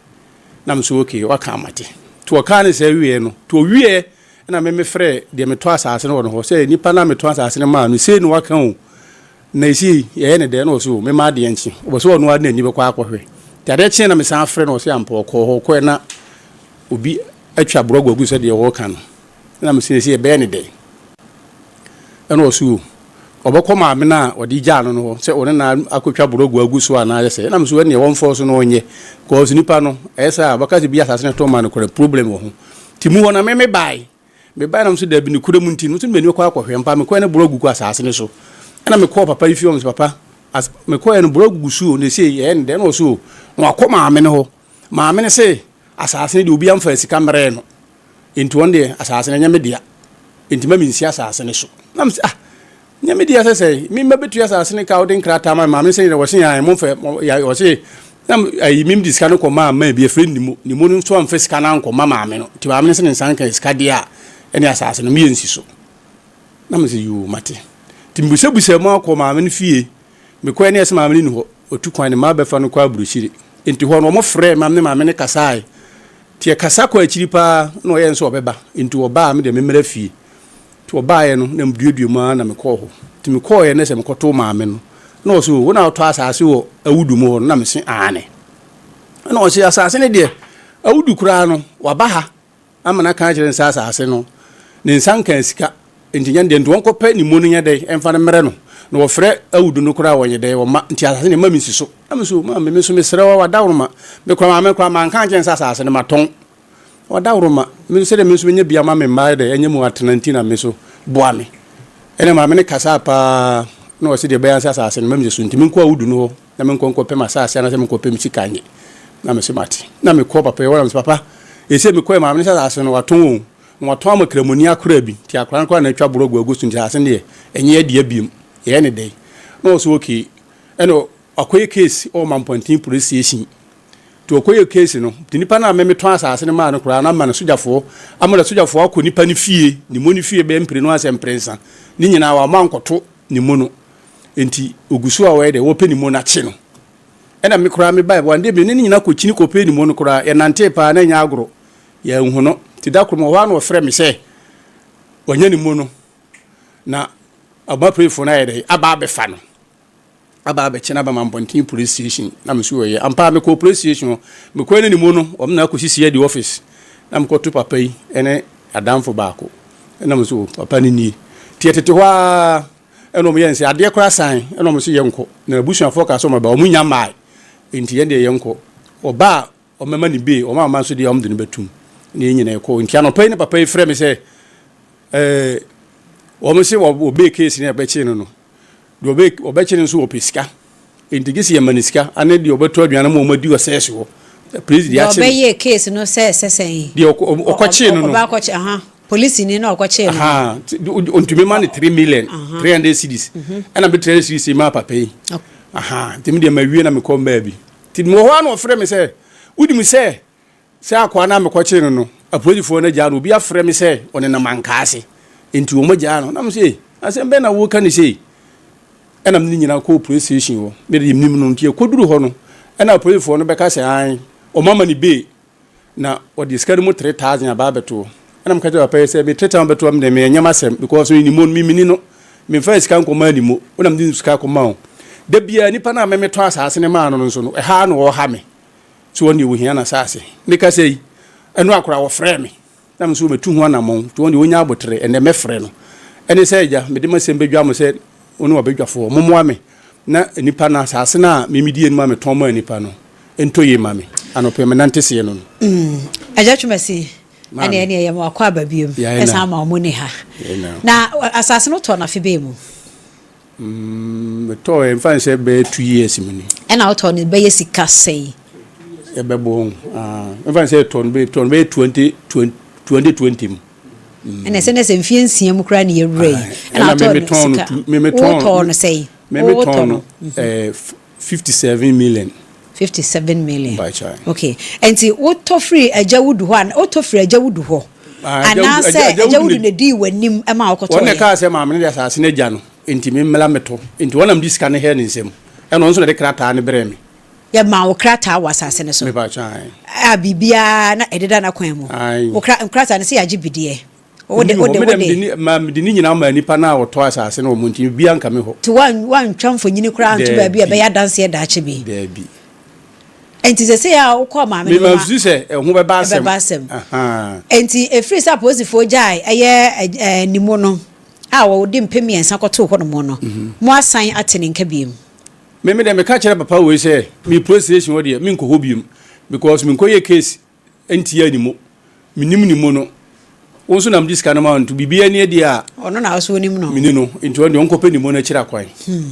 Na mese, Ok, waka a mate. Nti ɔkaa no saa wieɛ no, nti ɔwieɛ Ɛnna me mefrɛɛ deɛ metɔ asase no wɔ no hɔ sɛ, Nipa no a metɔn asase no maa no, sei na waka o, na seesei yɛyɛ no dɛn? Ɛnna ɔse, O, memma adeɛ nkye. Ɔpɛ sɛ ɔno ara de n'ani bɛkɔ akɔhwɛ. Nti adeɛ kyeeɛ na mesan frɛ no, ɔse ampa ɔkɔɔ hɔ. Ɔkɔeɛ na obi atwa borɔgo agu sɛ deɛ ɔreka no. Ɛnna mese, seesei yɛbɛyɛ no dɛn? Ɛnna ɔse, O, ɔbɛkɔ maame no a ɔde gyaa no no hɔ sɛ ɔne no akɔtwa borɔgo agu so anaasɛ sɛ. Ɛnna mese, ɛnneɛ wɔmfɔɔ so na ɔnyɛ. Because nipa no, ɛyɛ sɛ a ɔbɛka sɛ bi asase no tɔn maa no koraa, problem wɔ ho. Nti mu hɔ na me mebae. Mebae na mese dabi nokorɛ mu nti no mese m'ani kɔ akɔhwɛ mpa mekɔɛ no borɔ gugu asaase no so. Ɛna mekɔɔ papa yi fie hɔ mese papa as mekɔɛ no borɔ gugu so o na ɛsei yɛyɛ no dɛn na ɔse o na wakɔ maame no hɔ. Maame no se asaase no deɛ obi amfaa sika mmerɛɛ no nti ɔno deɛ asaase no ɛnyɛ me dea nti ma mensi asaase no so. Na mese ah Nyɛ me dea sɛ sɛ me mma bɛtua asase no ka wode nkrataa ma me maame sɛ wɔse ae momfa wɔse na ayi mem de sika no kɔmaa maa bi ɛfrɛ Nimo Nimo no nso amfa sika no ankɔma maame no nti maame no sɛ ne nsa nka sika deɛ a ɛne asase no meyɛ nsi so na me sɛ yoo mate nti mebusabusa mu akɔ maame no fie mekɔɛ ne ɛsɛ maame no ni hɔ ɔtu kwan ne mma bɛfa no kɔ aburokyire nti hɔ no wɔn frɛ maame ne maame no kasae nti ɛkasa kɔ akyiri paa na ɔyɛ nso ɔbɛba nti ɔbaa me deɛ memmra fie Nti wɔbaeɛ no, na meduadua mu ara na mekɔɔ hɔ. Nti mekɔeɛ no sɛ mekɔtoo maame no, na ɔse, o, wo na wotɔ asase wɔ Awudu mu hɔ no? Na mese, aane. Ɛna ɔse, asase no deɛ, Awudu koraa no, waba ha ama no aka akyerɛ no sɛ asase no, ne nsa nkaa sika, nti nyɛ deɛ, nti wɔnkɔpɛ ne mu no nyɛ dɛn, ɛmfa no mmerɛ no. Na wɔfrɛ Awudu no koraa wɔnyɛ dɛn, wɔma, nti asase no mma mensi so. Na mese, o, maame, me nso mesrɛ wo, adaworoma, me koraa maame koraa manka ankyerɛ no sɛ asase no matɔn. Ɔdawuroma, me nso sɛdeɛ me nso menya bi ama me mma ayɛ dɛ ɛnyɛ mu atena nti na me nso boa me. Ɛna maame no kasaa paa na ɔse deɛ ɛbɛyɛ sɛ asase no mɛmyɛ so nti menkɔ awudu no hɔ na menkɔ nkɔpɛ m'asase anaasɛ menkɔpɛ me sika nye. Na mese mate. Na mekɔɔ papa yi hɔ na mese papa ɛsei mekɔɛ maame no sɛ asase no watɔn o na watɔn ama kramoni akora bi nti akora no koraa na atwa borɔ agu agu so nti asase no deɛ ɛnyɛ adea biom yɛyɛ ne dɛn. Na ɔse okay ɛna wakɔyɛ case wɔ Mampɔnten police station Nti ɔkɔyɛɛ case no, nti nipa no a me metɔn asase no maa no koraa no ama no sogyafoɔ, ama no sogyafoɔ akɔ nipa no fie, ne mu no fie bɛyɛ mprenu asɛ mprɛnsa, ne nyinaa wamma ankɔto ne mu no. Nti ɔgu so a ɔyɛ dɛ, wɔpɛ ne mu no akye no. Ɛna me koraa mebae, one day me ne no nyinaa kɔkyini kɔpɛɛ ne mu no koraa, yɛnantee paa na ɛnyɛ agorɔ, yɛanhu no. Nti da koro mewɔ hɔ a na ɔfrɛ me sɛ wanya ne mu no, na ɔmaprefoɔ no ayɛ dɛ, aba abɛfa no. aba abɛkyɛ no aba Mampɔnten police station na me so wɔyɛ ampa mekɔɔ police station hɔ mekɔɛ no ne mu no wɔn na akɔsi CID office na mekɔto papa yi ne adamfo baako ɛna me so papa no nie nti yɛtete hɔ a ɛna wɔn yɛ nsɛ adeɛ koraa san ɛna wɔn so yɛnkɔ na abusuafoɔ kaa sɛ wɔn aba wɔn nya mmaa nti yɛn deɛ yɛnkɔ ɔbaa wɔn mɛma ne bee wɔn ama nso deɛ wɔn de no bɛtum na yɛn nyinaa ɛkɔ nti anɔpa yi ne papa yi frɛ me sɛ ɛɛ wɔn se wɔbee case ne ɛbɛkye no no Deɛ ɔbɛ ɔbɛkye no nso ɔpɛ sika. Enti gye sɛ yɛma no sika ane deɛ ɔbɛtɔ aduane ma wɔn adi wɔ sɛɛse hɔ. Polisi deɛ akye no. Deɛ ɔbɛyɛ case no sɛ sɛ sɛn? Deɛ ɔkɔkyee no no. Ɔbaa kɔkye aha polisini na ɔkɔkyee no. Aha ɔntumi ma no 3 million 300 cedis ɛna me 300 cedis yi maa papa yi. Aha nti me deɛ mawie na mekɔ mbaa bi. Nti mewɔ hɔ ara na ɔfrɛ me sɛ wonim sɛ Sɛ akoa no a mekɔkyee no no, apolisifoɔ no agyaa no, obi afrɛ me sɛ ɔnenam ankaa ase, enti wɔagyaa no. Na mese, Ei, asɛm bɛn na woreka no sei? Ɛna me ne nyinaa kɔɔ police station hɔ. Me deɛ menim no, nti yɛkɔduru hɔ no, ɛna apolisifoɔ no bɛka sɛ ae, wɔama no bail, na wɔde sika no mu 3000 aba abɛto hɔ. Ɛna meka kyerɛɛ papa yi sɛ, me 3000 bɛto hɔ a, me deɛ menyɛ m'asɛm, because menim no, memini no. Memfaa sika nkɔmaa Nimo, wo na mede sika kɔmaa wo. Da biara nipa no a me metɔn asaase no maa no no nso no, ɛha ara na ɔreha me. So wɔn deɛ wɔhia n'asaase. Mekasa yi, ɛno akora wɔfrɛɛ me. Na me nso matu ho anammɔn. Nti wɔn deɛ wɔnya abotere, ɛnnɛ mɛfrɛ no. Ɛne sɛ, Agya, mede m'asɛm bɛdwa mo sɛ wo ne w'abadwafoɔ. Mommoa me na nnipa no, asaase no a me medie no mu a metɔn maa nnipa no, ɛntɔ yie mma me. Anɔpa yi, menante seɛ no no. Agya Twumasi, Ɛne ɛne ɛyɛ ma wakɔ aba biom ɛsan ma ɔmo ni ha. Na asase no tɔ no afe bɛɛ mu? Mm, metɔɔ ɛ mfa nsɛ bɛyɛ 2 years mu ni. Ɛna wotɔ no bɛyɛ sika sɛn? Ɛbɛbɔ ho. Ah, mfa nsɛ tɔ no bɛyɛ tɔ no bɛyɛ 20 2020 mu. Ɛna ɛsɛ ne sɛ mfie 6 mu koraa ne yɛwura yi. Ɛna wotɔ no sika. Wotɔ no sɛn? Memetɔn no eh 57 million. 57 million. Okay. Nti wotɔ firi agya wudu hɔ a wotɔ firi agya wudu hɔ. Anaasɛ agya wudu na dii w'anim ma wokɔtɔɔ yɛ. Wɔn na ɛkaa sɛ maame no de asase no agya no nti me mmla mmɛtɔ. Nti wɔn na mede sika no hɛɛ ne nsam. Ɛna ɔno nso na ɛde krataa no brɛɛ me. Yɛmaa wo krataa wɔ asase no so. Mepa kyɛw ae. A biribiara na ɛdeda n'akwan mu. Ae. Wo kra nkrataa no sɛ yɛagye bi deɛ. Wode wode wode. Ma mede ne nyinaa maa nipa no a ɔtɔ asase no wɔ mo nti biribiara nka me hɔ. Nti woantwa mfonini koraa anto baabi a ɛbɛyɛ adanseɛ daakye bi. Daabi. Nti sɛsei a wokɔɔ maame no hɔ ma. Mema sɛ ɛho bɛba asɛm. Ɛbɛba asɛm. Nti ɛfiri sɛ apolisifoɔ gyae ɛyɛ Nimo no a wɔde 3000 kɔtoo hɔ nom no, mo asan ate ne nka biom? Me me deɛ meka kyerɛ papa wei sɛ me police station hɔ deɛ menkɔ hɔ biom because menkɔyɛ case ntia ne mu. Menim ne mu no. Wo nso na mede sika no ma wo nti biribiara ni deɛ a. Ɔno na wo nso wonim no. Meni no nti ɔno deɛ ɔnkɔpɛ ne mu no akyiri akwan. Hmm.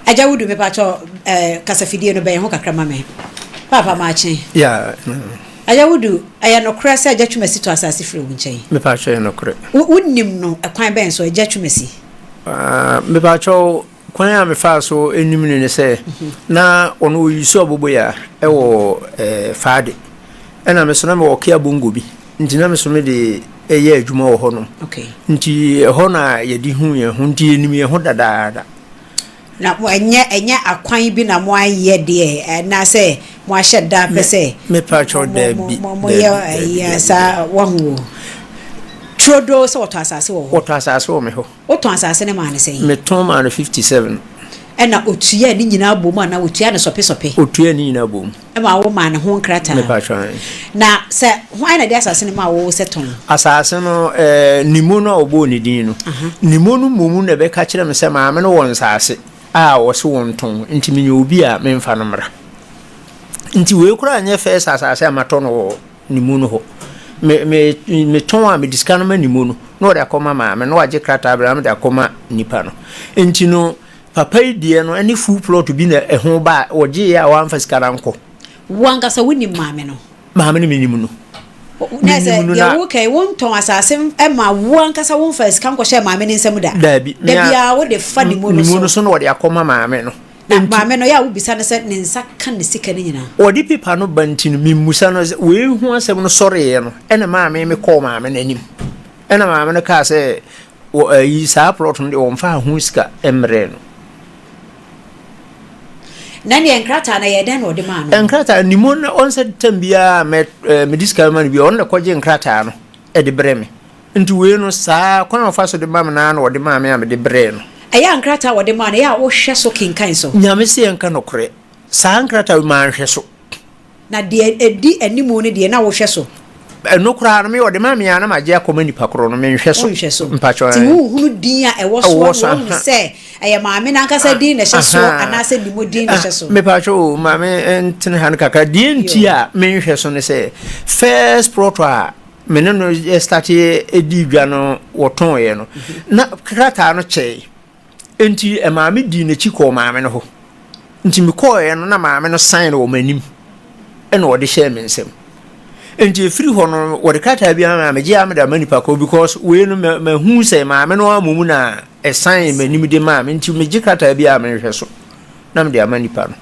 Agya Wudu mepakyɛ eh, kasafidie no bɛn ho kakra ma me. Paapa maakye. Yeah. Agya Wudu, ɛyɛ nokorɛ sɛ Agya Twumasi tɔ asase firi wo nkyɛn? Mepakyɛ ɛyɛ nokorɛ. Wo, wonim no ɛkwan bɛn so, Agya Twumasi? Uh, mepakyɛ Kwan a mefaa so nim no ne sɛ, na ɔno ɔyi so aboboyaa wɔ Faade, ɛna me so na mewɔ Kia Bongo bi, nti na me so mede yɛ adwuma wɔ hɔnom. Nti ɛhɔ na yɛde hu yɛn ho, nti yɛnim yɛn ho dadaada. Na mo ɛnyɛ ɛnyɛ akwan bi na mo ayɛ deɛ anaasɛ mo ahyɛ da pɛ sɛ Mepa kyɛw, daabi, mo mo yɛ ɛyi saa wahu o. Turodoo sɛ wɔtɔ asase wɔ hɔ. Wɔtɔ asase wɔ me hɔ. Wotɔn asase no maa no sɛn? Metɔn maa no 57. Ɛna otuaa ne nyinaa bom anaa otuaa no sɔpesɔpe? Otuaa ne nyinaa bom. Ɛma wo maa no ho nkrataa? Mepakyɛw, ae. Na sɛ hwan na ɛde asase no maa wo sɛ tɔn? Asase no, ɛɛ, Nimo no a ɔbɔɔ ne din no, Nimo no mmom na ɛbɛka kyerɛɛ me sɛ maame no wɔ nsase a ɔse wɔntɔn, nti menya obi a memfa no mmra. Nti wei koraa nyɛ first asase a matɔ no wɔ ne mu no hɔ. Me me metɔn a mede sika no ma ne mu no na ɔde akɔma maame na wagye krataa brɛ na mede akɔma nipa no. Nti no papa yi deɛ no ɛne full plot bi na ɛho ba a ɔgyeeɛ a wamfa sika no ankɔ. Wo ankasa wonim maame no? Maame no menim no. Na sɛ deɛ woka yi wontɔn asase ma wo ankasa womfa sika nkɔhyɛ maame no nsam da? Daabi. Da biara wode fa ne mu no so. Ne mu no so na ɔde akɔma maame no. Na maame no, yɛ a wobisa no sɛ ne nsa ka ne sika no nyinaa. Ɔde paper no ba nti no, memmusa no. Wei ho asɛm no sɔreeɛ no, ɛna maame me kɔɔ maame no anim. Ɛna maame no kaa sɛ, wɔ ayi saa plot no deɛ wɔmfaa ho sika mmrɛɛ no. Na neɛ nkrataa no ɛyɛ dɛn na ɔde maa no? Nkrataa no, Nimon na ɔnsɛ tam biara mɛ mede sika ma no biara, ɔno na ɛkɔgye nkrataa no de brɛ me. Nti wei no, saa kwan a ɔfa so de ma me no ara na ɔde maa me a mede brɛɛ no. Ɛyɛ a nkrataa a wɔde maa no, ɛyɛ a wohwɛ so kenkan so? Nyame se yɛnka nokorɛ, saa nkrataa wei manhwɛ so. Na deɛ ɛdi animu no deɛ, na wohwɛ so? Ɛno koraa no, me ɔde maa me a na magye akɔma nipa korɔ no, menhwɛ so. Wonhwɛ so. Mpakyɛw Nti ɛɛ. wonhunu din a ɛwɔ soɔ na woahunu sɛ ɛyɛ maame no ankasa din na ɛhyɛ soɔ anaasɛ Nimo din na ɛhyɛ so? Mepakyɛw o, ma me ntene ha no kakra. Deɛ nti a menhwɛ so ne sɛ, first plot a me ne no starteɛ dii dwa no wɔtɔneɛ no, na krataa no kyɛe. Enti ɛmaa me dii n'akyi kɔɔ maame no hɔ. Nti mekɔeɛ no na maame no sign wɔ m'anim ɛna ɔde hyɛɛ me nsam. Nti ɛfiri hɔ no wɔde krataa bi ama me, megye a mede ama nipa korɔ because wei no mahu sɛ maame no ara mmom na ɛsign m'anim de maa me nti megye krataa bi a menhwɛ so na mede ama nipa no.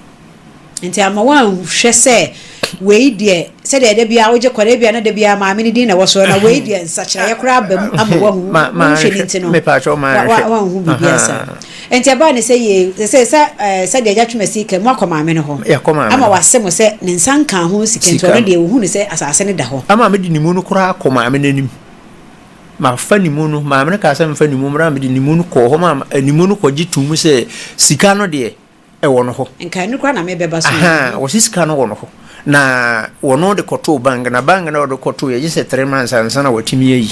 Nti ama woanhwɛ sɛ wei deɛ sɛdeɛ da biara wogye kɔ no ebia na da biara maame no din na ɛwɔ so na wei deɛ nsakyeraeɛ koraa aba mu ama woahu wonhwɛ no nti no woanhu biribiara saa. Nti ɛbaa ne sɛ yie sɛ sɛ sɛdeɛ agya Twumasi ka mu akɔ maame no hɔ ama wase mo sɛ ne nsa nkaa ho sika nti ɔno deɛ ɔhu no sɛ asase no da hɔ. Ama mede ne mu no koraa akɔ maame no anim. Mafa ne mu no, maame no kaa sɛ memfa ne mu mmra, mede ne mu no kɔɔ hɔ ma ne mu no kɔgye too mu sɛ sika no deɛ ɛwɔ no hɔ. Nka ɛno koraa na mebɛba so. Ahaa, wɔse sika no wɔ no hɔ. Na wɔno de kɔtoo bank, na bank no a wɔde kɔtoo yɛ gye sɛ 3 months ansa na watumi ayi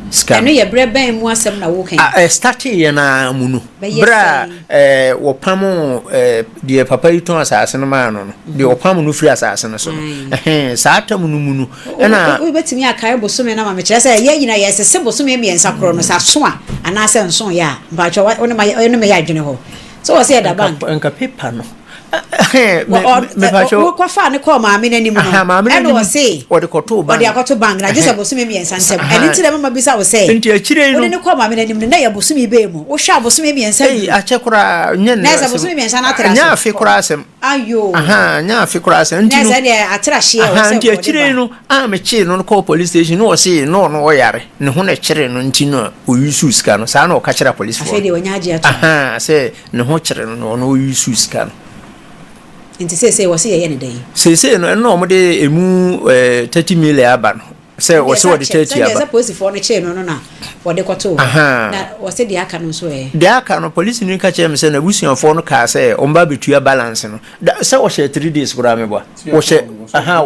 sika no. Ɛno yɛ berɛ bɛn mu asɛm na woreka yi? Ah, ɛstartee yɛn ara mu no, Bɛyɛ berɛ a sɛn? eh, wɔpamoo eh, deɛ papa yi tɔn asase no maa no no, deɛ wɔpamoo no firi asase no so no, Ae. ɛhɛn, saa tam no mu no, ɛna. Wobɛtumi akae bosome no ama me? Kyerɛ sɛ yɛn nyinaa yɛsese bosome 3 korɔ no, sɛ aso a anaasɛ nsoeɛ a, mpakyɛ wo ne me yɛ adwene hɔ. Sɛ wɔ sɛ yɛda bank. Nka paper no. Mepakyɛ. Wokɔfaa ne kɔɔ maame n'anim no. Maame n'anim. Ɛna ɔse. Wɔde kɔtoo bank. Wɔde akɔto bank na gye sɛ bosome 3 ntɛm. Ɛno nti na mama bisa wo sɛ. Nti akyire no. Wode ne kɔɔ maame n'anim no na yɛ bosome bɛɛ mu. Wohwɛ a bosome 3 duru. Ei akyɛ koraa nyɛ nnɛ. Na ɛsɛ bosome 3 no atra so. Nyɛ afe koraa asɛm. Ayo. Aha nyɛ afe koraa asɛm. Nti no. Na ɛsɛ deɛ atra hyeɛ wɔ sɛ Nti akyire no a mekyee no no kɔɔ police station na ɔse na ɔno ɔyare ne ho na ɛkyere no nti na ɔyusu sika no saa na ɔka kyerɛ apolisifoɔ. Afei deɛ wanya agye ato. Aha sɛ ne ho kyere no na ɔno ɔyusu sika no. Nti seesei wɔse yɛyɛ no dɛn? Seesei no ɛno na wɔde emu 30 million aba no sɛ wɔse wɔde 30 aba. Sɛdeɛ sɛ polisifoɔ no kyee no no na wɔde kɔtoo hɔ. Na wɔse deɛ aka no nso ɛ? Deɛ aka no polisini no ka kyerɛɛ me sɛ n'abusuafoɔ no kaa sɛ wɔn ba bɛtua balance no. Da sɛ wɔhyɛ 3 days koraa meboa. Wɔhyɛ aha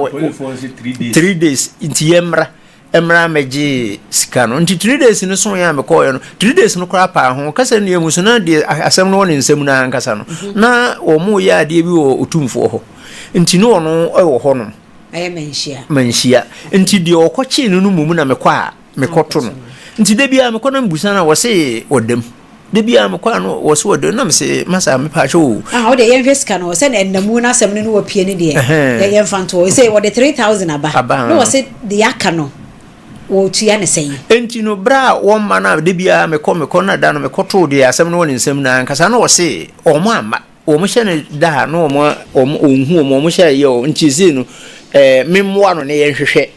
3 days nti yɛmmra. Mmra mmɛgye sika no. Nti 3 days no soeɛ a mekɔeɛ no, 3 days no koraa paa ho. Kasa nni mu so na deɛ asɛm no wɔ ne nsam no ankasa no, na wɔreyɛ adeɛ bi wɔ Otumfoɔ hɔ. Nti na ɔno wɔ hɔnom. Ɛyɛ manhyia. Manhyia. Nti deɛ ɔkɔkyee no no mmom na mekɔ a mekɔto no. Nti da biara mekɔ na mebusa no a wɔse ɔda mu. Da biara mekɔ a no wɔse ɔda mu na mese masa mepaakyɛ o. Ah, wo deɛ yɛnhwɛ sika no sɛ ɛnnamu no asɛm no ne wapue no deɛ yɛmfa nto hɔ. Sɛ wɔde 3000 aba na wɔse deɛ aka no wɔtua ne sɛn? Enti no berɛ a wɔmma no a da biara mekɔ mekɔ na da no mekɔtoo deɛ asɛm no wɔ ne nsam no ankasa na wɔse wɔn amma. Wɔn hyɛ no da a na wɔn wɔn ɔnhu wɔn wɔn hyɛ yɛ o nti sei no ɛɛ memmoa no na yɛnhwehwɛ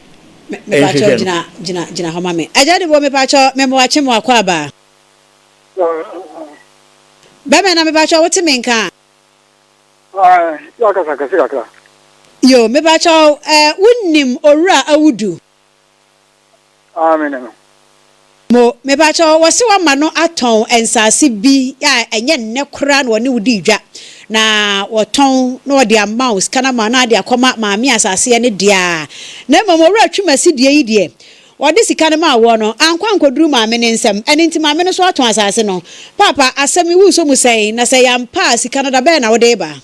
Mepakyɛw nhwehwɛ no. gyina gyina gyina hɔ ma me. Agya Debo mepakyɛw memoakye mo akɔ aba. Bɛmɛ na mepakyɛw wote me nka a? Ae, yɛ akasa kɛse kakra. Yo, mepakyɛw eh, wonim Owura Awudu? Ae, me ne no. Mo, mepakyɛw, wɔse wɔama no atɔn nsaase bi a ɛnyɛ nnɛ koraa na wɔne wo dii dwa, na wɔtɔn na wɔde ama wo sika no ama wo na ade akɔma maame a asaase yɛ ne dea. Na mmom Owura Twumasi deɛ yi deɛ, wɔde sika no maa woɔ no, ankɔ ankɔduru maame no nsam, ɛno nti maame no nso atɔn asaase no. Paapa, asɛm yi woresɔ mu sɛn? Na sɛ ɛyɛ ampa a, sika no da bɛn na wode reba?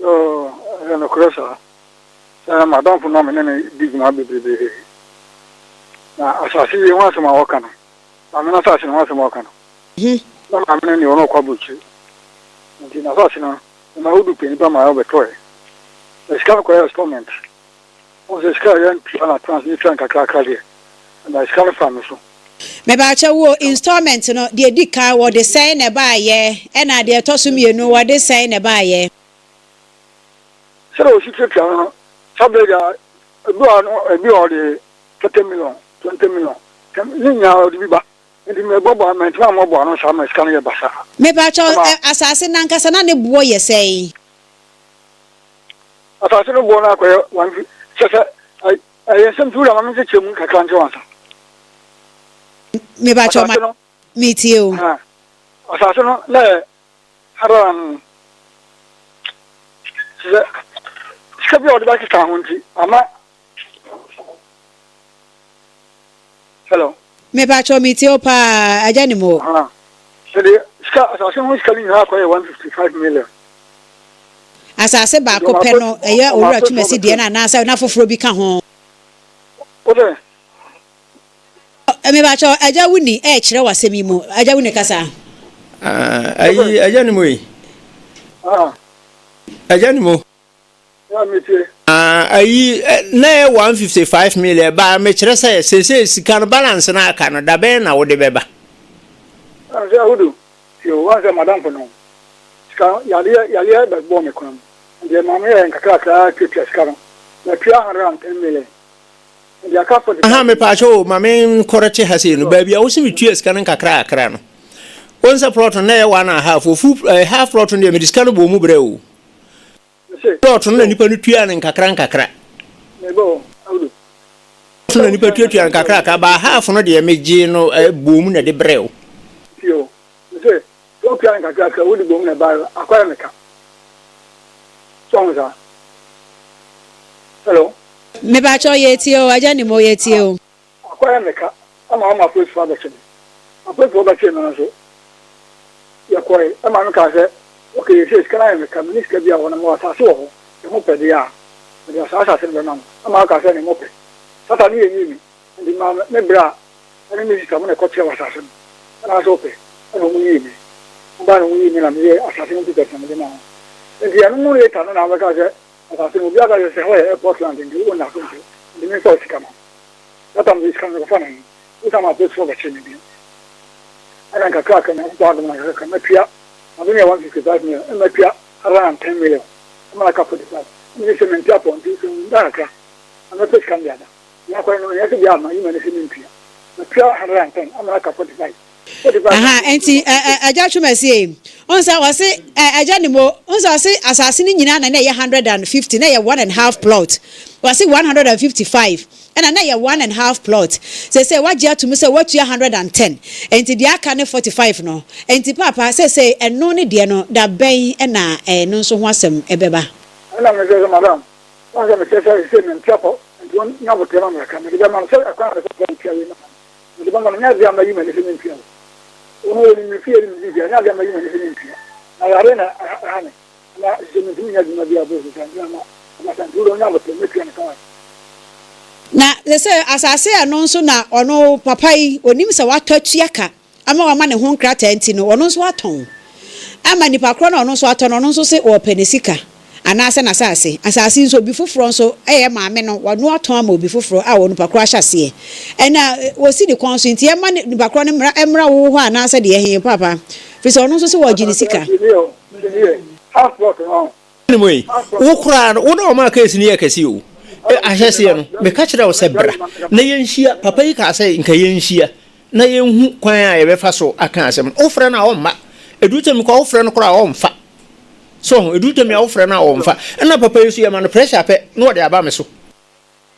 Yoo, ɛyɛ nokorɛ saa. Sɛ m'adamfo no a me ne no di dwuma bebrebe. Na asase yi ho asɛm a wɔka no, maame no asase no ho asɛm a wɔka no, na maame no deɛ ɔno ɔkɔ aburokyire. Nti n'asase no, mema wodu pɛ nipa ma ɔbɛtɔɛ. Na sika no kɔyɛ installment. Wohu sɛ sika a yɛntua na trans ne tua nkakrakra deɛ, na sika no fa me so. Mebaakyɛ wo installment no deɛ ɛdi kan wɔde sɛn na ɛbaayɛ ɛna deɛ ɛtɔ so mmienu wɔde sɛn na ɛbaayɛ. Sɛdeɛ wɔsi tuatua no no, saa berɛ deɛ ebi wɔ hɔ no ebi wɔ hɔ ɔde 30 million, 20 million, ne nyinaa ɔde bi ba. Nti mebɔbɔ mantumi ammɔbɔ ano saa ma sika no yɛ basaa. Mebaakyɛ wo asaase no ankasa na ne boɔ yɛ sɛn? Asase no boɔ no akɔyɛ one fi kyɛ sɛ ɛyɛ nsɛm nti wura ma menkyekyɛ mu kakra nkyerɛ wansa. Mebakyɛ ma metie o. Asase no na yɛ hundred and sɛ sika bi a wɔde bɛkeka ho nti ama Hello. Mepakyɛw metie wo paa agya nim o. Ahaa mede sika asase ho sika no nyinaa kɔyɛ 155 million. Asase baako pɛ no ɛyɛ owura Twumasi deɛ no anaasɛ na foforɔ bi ka ho? Wo dɛ? Mepakyɛw agya Wuni ɛɛkyerɛ wo asɛm yi mu agya Wuni kasa. Ah ayi agya nim o yi. Ah. Agya nim o. Ah, ayi, na ɛyɛ 155 million, ba mekyerɛ sɛ seesei sika no balance no aka no, da bɛn na wode bɛba? Sɛ ahodo, yo, wɔn sɛ madamfo no, sika yadeɛ yadeɛ bɛbɔ me kwan mu, nti maame yɛ nkakrakra tuatua sika no, matua 110 million, nti aka 45 Aha, mepaakyɛ o, ma me nkɔrɛte ha sei no, baabi a wose metua sika no nkakrakra no, wɔn sɛ plot no na ɛyɛ one and a half, ofu eh, half plot no deɛ mede sika no bɔɔ mu brɛ o. Plot no na nipa no tuaa no nkakra nkakra. na nipa tuatua no kakrakra ba half no deɛ megyee no bɔɔ mu na ɛde brɛɛ wo. Tie o, mese sɛ wotua no kakrakra wode bɔ mu na ɛbaeɛ a, akɔyɛ me ka. So woahu saa? Hello? Mepakyɛw yɛtie o, Agya Nimo yɛtie o. Akɔyɛ me ka ama wɔn apolisifoɔ abɛkye me. Apolisifoɔ bɛkyee me no nso, yɛkɔe. Ɛma me kaa sɛ, Ok, seesei sika no ayɛ me ka, menni sika biara wɔ hɔ na mewɔ asase wɔ hɔ, sɛ mopɛ deɛ a, mede saa asase no bɛma mo. Ɛma ɔkaa sɛ, Ɛnneɛ mopɛ. Saa ta no yɛnyii me, enti maa me bra ne me sista mo na ɛkɔkyerɛɛ wɔ asase no. Ɛna sɛ wopɛ, ɛna wɔn yii me. Wɔn baa na wɔn yii me na meyɛɛ asase no papers na mede maa wɔn. Enti ɛno mu later no na wɔbɛkaa sɛ asase no, obiara ka sɛ sɛ hɔ yɛ airport land nti wonna so nkyɛ, nti memfa wo sika ma wo. That time mede sika no mekɔfa no he, wosan ma apolisifoɔ bɛkyee me bio. Ɛna nkakrakra Nyankopɔn adom no nkakrakra matua, made no yɛ 155 million, ɛna matua 110 million, ɛma no aka 45. Ɛna mese mente apɔ nti sɛ meda kakra na mɛpɛ sika no de aba. Deɛ akɔyɛ no ɛnyɛ sɛ bia mayi m'ani sɛ mentua. Matua 110 ama no aka 45. 45 Aha, nti Agya Twumasi, wohu sɛ wɔse Agya Nimo, wohu sɛ wɔse asase no nyinaa na na ɛyɛ 150, na ɛyɛ one and half plot. Wɔse 155 ɛna na ɛyɛ one and half plot. Seesei woagye ato mu sɛ woatua 110, nti deɛ aka ne 45 no. Nti Paapa, seesei ɛno ne deɛ no, da bɛn na ɛno nso ho asɛm bɛba? Ɛna mese sɛ, Madam, woahu sɛ mekyerɛ sɛ seesei mente apɔ, nti ɔnya aboterɛ ma me kakra, mede bɛma no, sɛ ɛkwan a mepɛ sɛ metua wei ma no. Mede bɛma no, nyɛ adeɛ a mayi m'ani sɛ mentua o. Ɔno ɔnim me fie ne me biribiara, nyɛ adeɛ a mayi m'ani sɛ mentua. Na yareɛ na ɛha me, na seesei mentumi nyɛ adwuma biara bio seesei, nti ama aba saa, nti wode ɔnya aboterɛ, mɛtua no ka wate. Na seesei asase a ɛno nso na ɔno papa yi ɔnim sɛ watɔ atua ka ama wama ne ho nkrataa nti no, ɔno nso atɔn ama nipa korɔ no a ɔno nso atɔ no, ɔno nso se ɔɔpɛ ne sika anaasɛ n'asase. Asase yi nso obi foforɔ nso yɛ maame no, ɔno atɔn ama obi foforɔ a onipa korɔ ahyɛ aseɛ. Ɛna ɔsi ne kɔn so nti ɛma nipa korɔ no mmra mmra wo hɔ anaasɛ deɛ he paapa? Firi sɛ ɔno nso se ɔɔgye ne sika. Anim yi, wo koraa no, wo na wɔmaa case no yɛɛ kɛse o. Ahyɛseɛ no, meka kyerɛɛ wo sɛ bra na yɛnhyia. Papa yi kaa sɛ nka yɛnhyia na yɛnhu kwan a yɛbɛfa so aka asɛm no. Wofrɛ no a ɔmma. Ɛduru tɛm koraa wofrɛ no koraa a ɔmfa. So ho, ɛduru tɛm a wofrɛ no a ɔmfa. Ɛna papa yi nso yɛma no pressure pɛ na ɔde aba me so.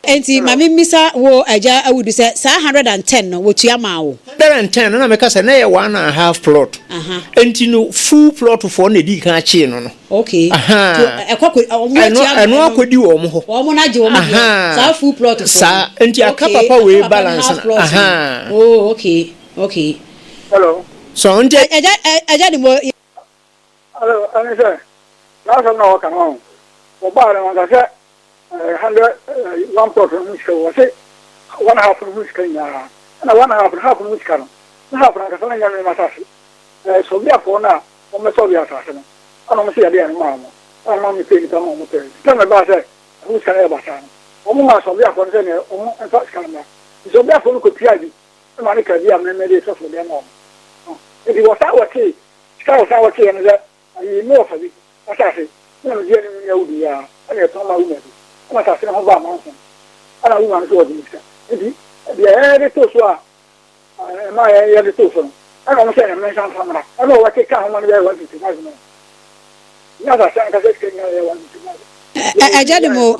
Enti ma memmisa wo Agya Awudu sɛ, saa 110 no wɔtua maa wo? 110 no na meka sɛ na ɛyɛ one and half plot. Enti no full plot foɔ na ɛdii kan kyee no no. Okay. Ahaa. Nti ɛkɔ kɔ, wɔn Ɛno, atua ɛno akɔdi wɔn hɔ. Wɔn no agye wɔn deɛ. Ahaa. Saa full plot foɔ no. Saa, nti aka Okay, papa wei aka papa no balance half no. plot no. Ahaa. Oh, okay, okay. Hello. So nti. Agya, Agya Nimmo. Hello, ɛne sɛ, saa asɛm no a wɔka no, wahu, wɔbaa no wanka sɛ 100, one plot no ho sika o, wɔse one half no ho sika nyinaa, ɛna one half no, half no ho sika no, ne half no ankasa no nyɛ me m'asase, ɛɛ sɔbiafoɔ no a wɔmmɛsɔbea asase no, ɛna wɔn se yɛde ɛno maa wɔn, ɛna wɔn ma mepɛɛ nnipa ma wɔn pɛɛ, nti tam ɛbaa sɛ ɛho sika no yɛ basaa no, wɔn maa sɔbiafoɔ no sɛ neɛ wɔn mfa sika no mmra, nti sɔbiafoɔ no kɔtuaa bi ma ne kaa bi a me mede sɔfo deɛ ma wɔn, nti wɔsan wɔtee Sika a wɔsan wɔteeɛ no sɛ ayi me wɔfa bi asase na megye anim ne awudi yi ara ɛna yɛtɔn maa wuma bi ɛna asase no ho baa manson ɛna wuma no nso wɔgye me sika nti deɛ yɛde too so a ɛma yɛde too so no ɛna wɔn sɛ ɛna mensa mfa mmra ɛna wɔkeka ho ma no bɛyɛ 155 million nyɛ asase ankasa sika nyinaa yɛ 155 Ɛgya de mo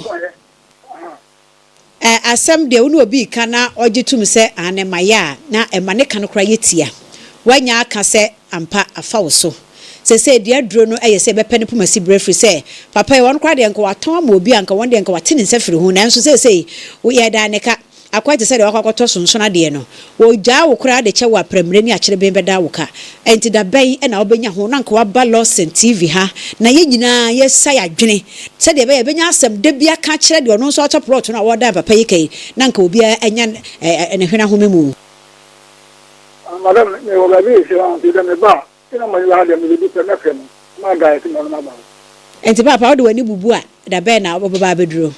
Ɛ, asɛm deɛ wo ne obi reka na ɔgye tom sɛ aane mayɛ a, na ɛma ne ka no koraa yɛ tia. Woanya aka sɛ ampa afa wo so. Seesei deɛ aduro no yɛ sɛ yɛbɛpɛ ne poma siberɛ ɛfiri sɛ papa yi ɔno koraa deɛ nka watɔn ama obi a nka wɔn deɛ nka wate ne nsa firi ho nanso seesei wo yɛdaa ne ka. Akɔyɛ te sɛ deɛ wakɔ akɔtɔ sonsono adeɛ no. Wɔgyaa wo koraa de kyɛ wo a prɛmire ne akyereben bɛda wo ka. Ɛnti da bɛn na wobɛnya ho na anka woaba Lawson TV ha na yɛn nyinaa yɛsa yɛn adwene sɛdeɛ ɛbɛyɛ a yɛbɛnya asɛm da bi aka akyerɛ deɛ ɔno nso atɔ plot no a ɔredan papa yi ka yi na anka obiara anya ne hwene ahome mu. Madam, mewɔ baabi resi hɔ nti sɛ meba a, sɛ na mo ani wɔ ha deɛ mebɛdu pɛ mɛfrɛ mo na moadae sɛ mo aba hɔ. Ɛnti paapa wode w'ani bubu a da bɛn na wobɛba abɛduro?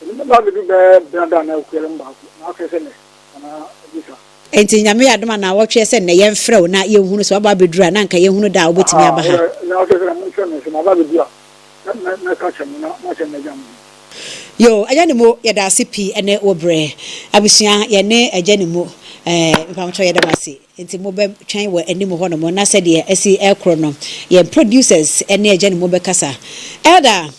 Mede bɛba abɛdu bɛyɛ benada anaa okuadam baako na afei sɛ nnɛ anaa ebi saa. Enti Nyame yɛ adom a naawɔtweɛ sɛ nnɛ yɛmfrɛ wo na yɛnhunu sɛ waba abɛduru a na anka yɛhunu da a wobɛtumi Ahaa aba ha. wodɛ naawɔtweɛ sɛ na momfrɛ me sɛ maba abɛdu a mɛ mɛka akyerɛ mo na moakyɛ me agya mo ho. Yoo Agya Nimo yɛda ase pii ɛne wo brɛ. Abusua yɛne Agya Nimo eh mpamokyɛw yɛda mo ase. Nti mo bɛ twɛn wɔ anim hɔ nom na sɛdeɛ asi ɛkorɔ no yɛn producers ɛne Agya Nimo bɛkasa. Elder.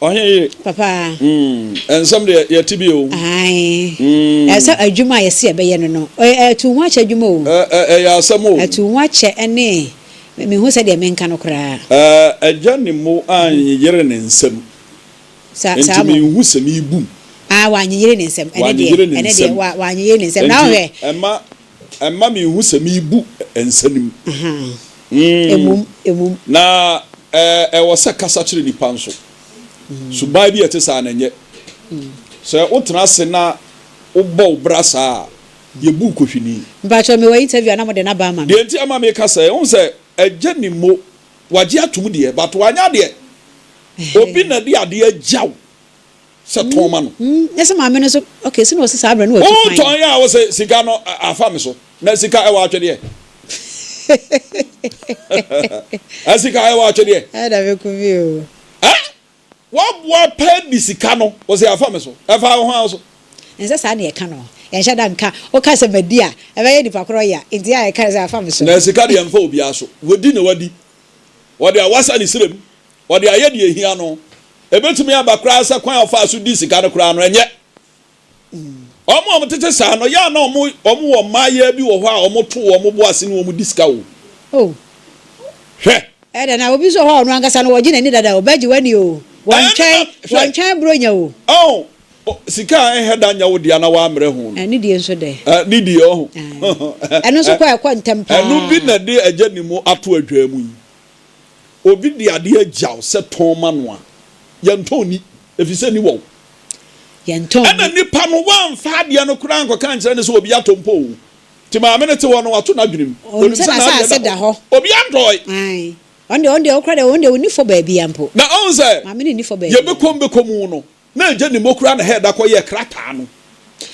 Ɔhene yere. Papa. Mm, nsɛm deɛ yɛte bi o. Ae. Mm. Ɛsɛ adwuma a yɛse yɛbɛyɛ no no, ɛtu ho akyɛ adwuma o. Ɛ, ɛ, ɛyɛ asɛm o. Ɛtu ho akyɛ ɛne, menhu sɛdeɛ menka no koraa. Ɛ, agya ne mo anyeyere ne nsam. Sa, Enti saa mo. menhu sɛ mebu mu. Ah, wanyeyere ne nsam. Ɛne deɛ, Wanyeyere ne ɛne deɛ, nsam. wa, wanyeyere ne nsam. Na Enti wohwɛ. ɛmma, ɛmma menhu sɛ mebu nsa no mu. Ahaa. Mm. Emum, emum. Na ɛ, ɛwɔ sɛ kasa kyerɛ nipa nso. Suban bi a ɛte saa no, ɛnyɛ. Sɛ wotena ase na wobɔ wo bra saa a, yɛbu wo kohwini. Mpakyɛw, mewɔ interview a na mode no aba ama me. Deɛ nti a ɛma meka sɛ, wohu sɛ agya nim mo, wagye atom deɛ, but wanyɛ adeɛ. Obi na de adeɛ agya wo sɛ tɔn ma no. Nyɛ sɛ maame no nso, okay, sɛ na ɔse saa berɛ no watu kwan. Wotɔn yɛ a wose sika no afa me so. Na sika ɛwɔ atwedeɛ. Ɛ sika ɛwɔ atwedeɛ. Ɛda me ku bi o. Ɛ waboa pɛ di sika no wose afa me so. Ɛfa wo hwan so? Ɛnsɛ saa na yɛka no. Yɛnhyɛ da nka. Woka sɛ madi a, ɛbɛyɛ nipa korɔ ya. Nti a yɛka sɛ afa me so. Na sika deɛ ɛmfa obiara so. Wadi na wadi. Wɔde awasa ne srɛ mu. Ɔde ayɛ deɛ ɛhia no. Ɛbɛtumi aba koraa sɛ kwan a ɔfaa so dii sika no koraa no, ɛnyɛ. Wɔn a wɔtete saa no, yɛ a na wɔn wɔ mmaayaa bi wɔ hɔ a wɔto wɔn bo ase ne wɔn di sika o. Oh. Hwɛ. Ɛdɛ na obi nso wɔ hɔ a ɔno ankasa no wɔgye n'ani dada o, bɛgye w'ani o. Wɔntwɛn, wɔntwɛn Buronya o. Oh, sika a ɛnhɛ da nyɛ wo dea na woammrɛ ho no. Ne die nso dɛ. Ne die ɔho. Ɛno nso kɔ ɛkɔ ntɛm paa. Ɛno bi na ɛde agya ne mu ato adwaa mu yi. Obi de adeɛ agya wo sɛ tɔn ma no a, yɛntɔn nni, ɛfiri sɛ nni wɔ wo. Yɛntɔn nni. Ɛna nipa no wamfa adeɛ no koraa ankɔka ankyerɛ no sɛ obi atɔ mpo o. Nti maame no te hɔ no, wato n'adwene mu. Ɔnim sɛ n'adeɛ da hɔ. Obi antɔe. Ae. Ɔno deɛ, ɔno deɛ, ɔkora deɛ, ɔno deɛ ɔnni fɔ baabiara mpo. Na ɔhu sɛ Maame no nni fɔ baabiara. yɛbɛkɔm bɛkɔ mu no, na agya nim okura na hɛda kɔyɛɛ krataa no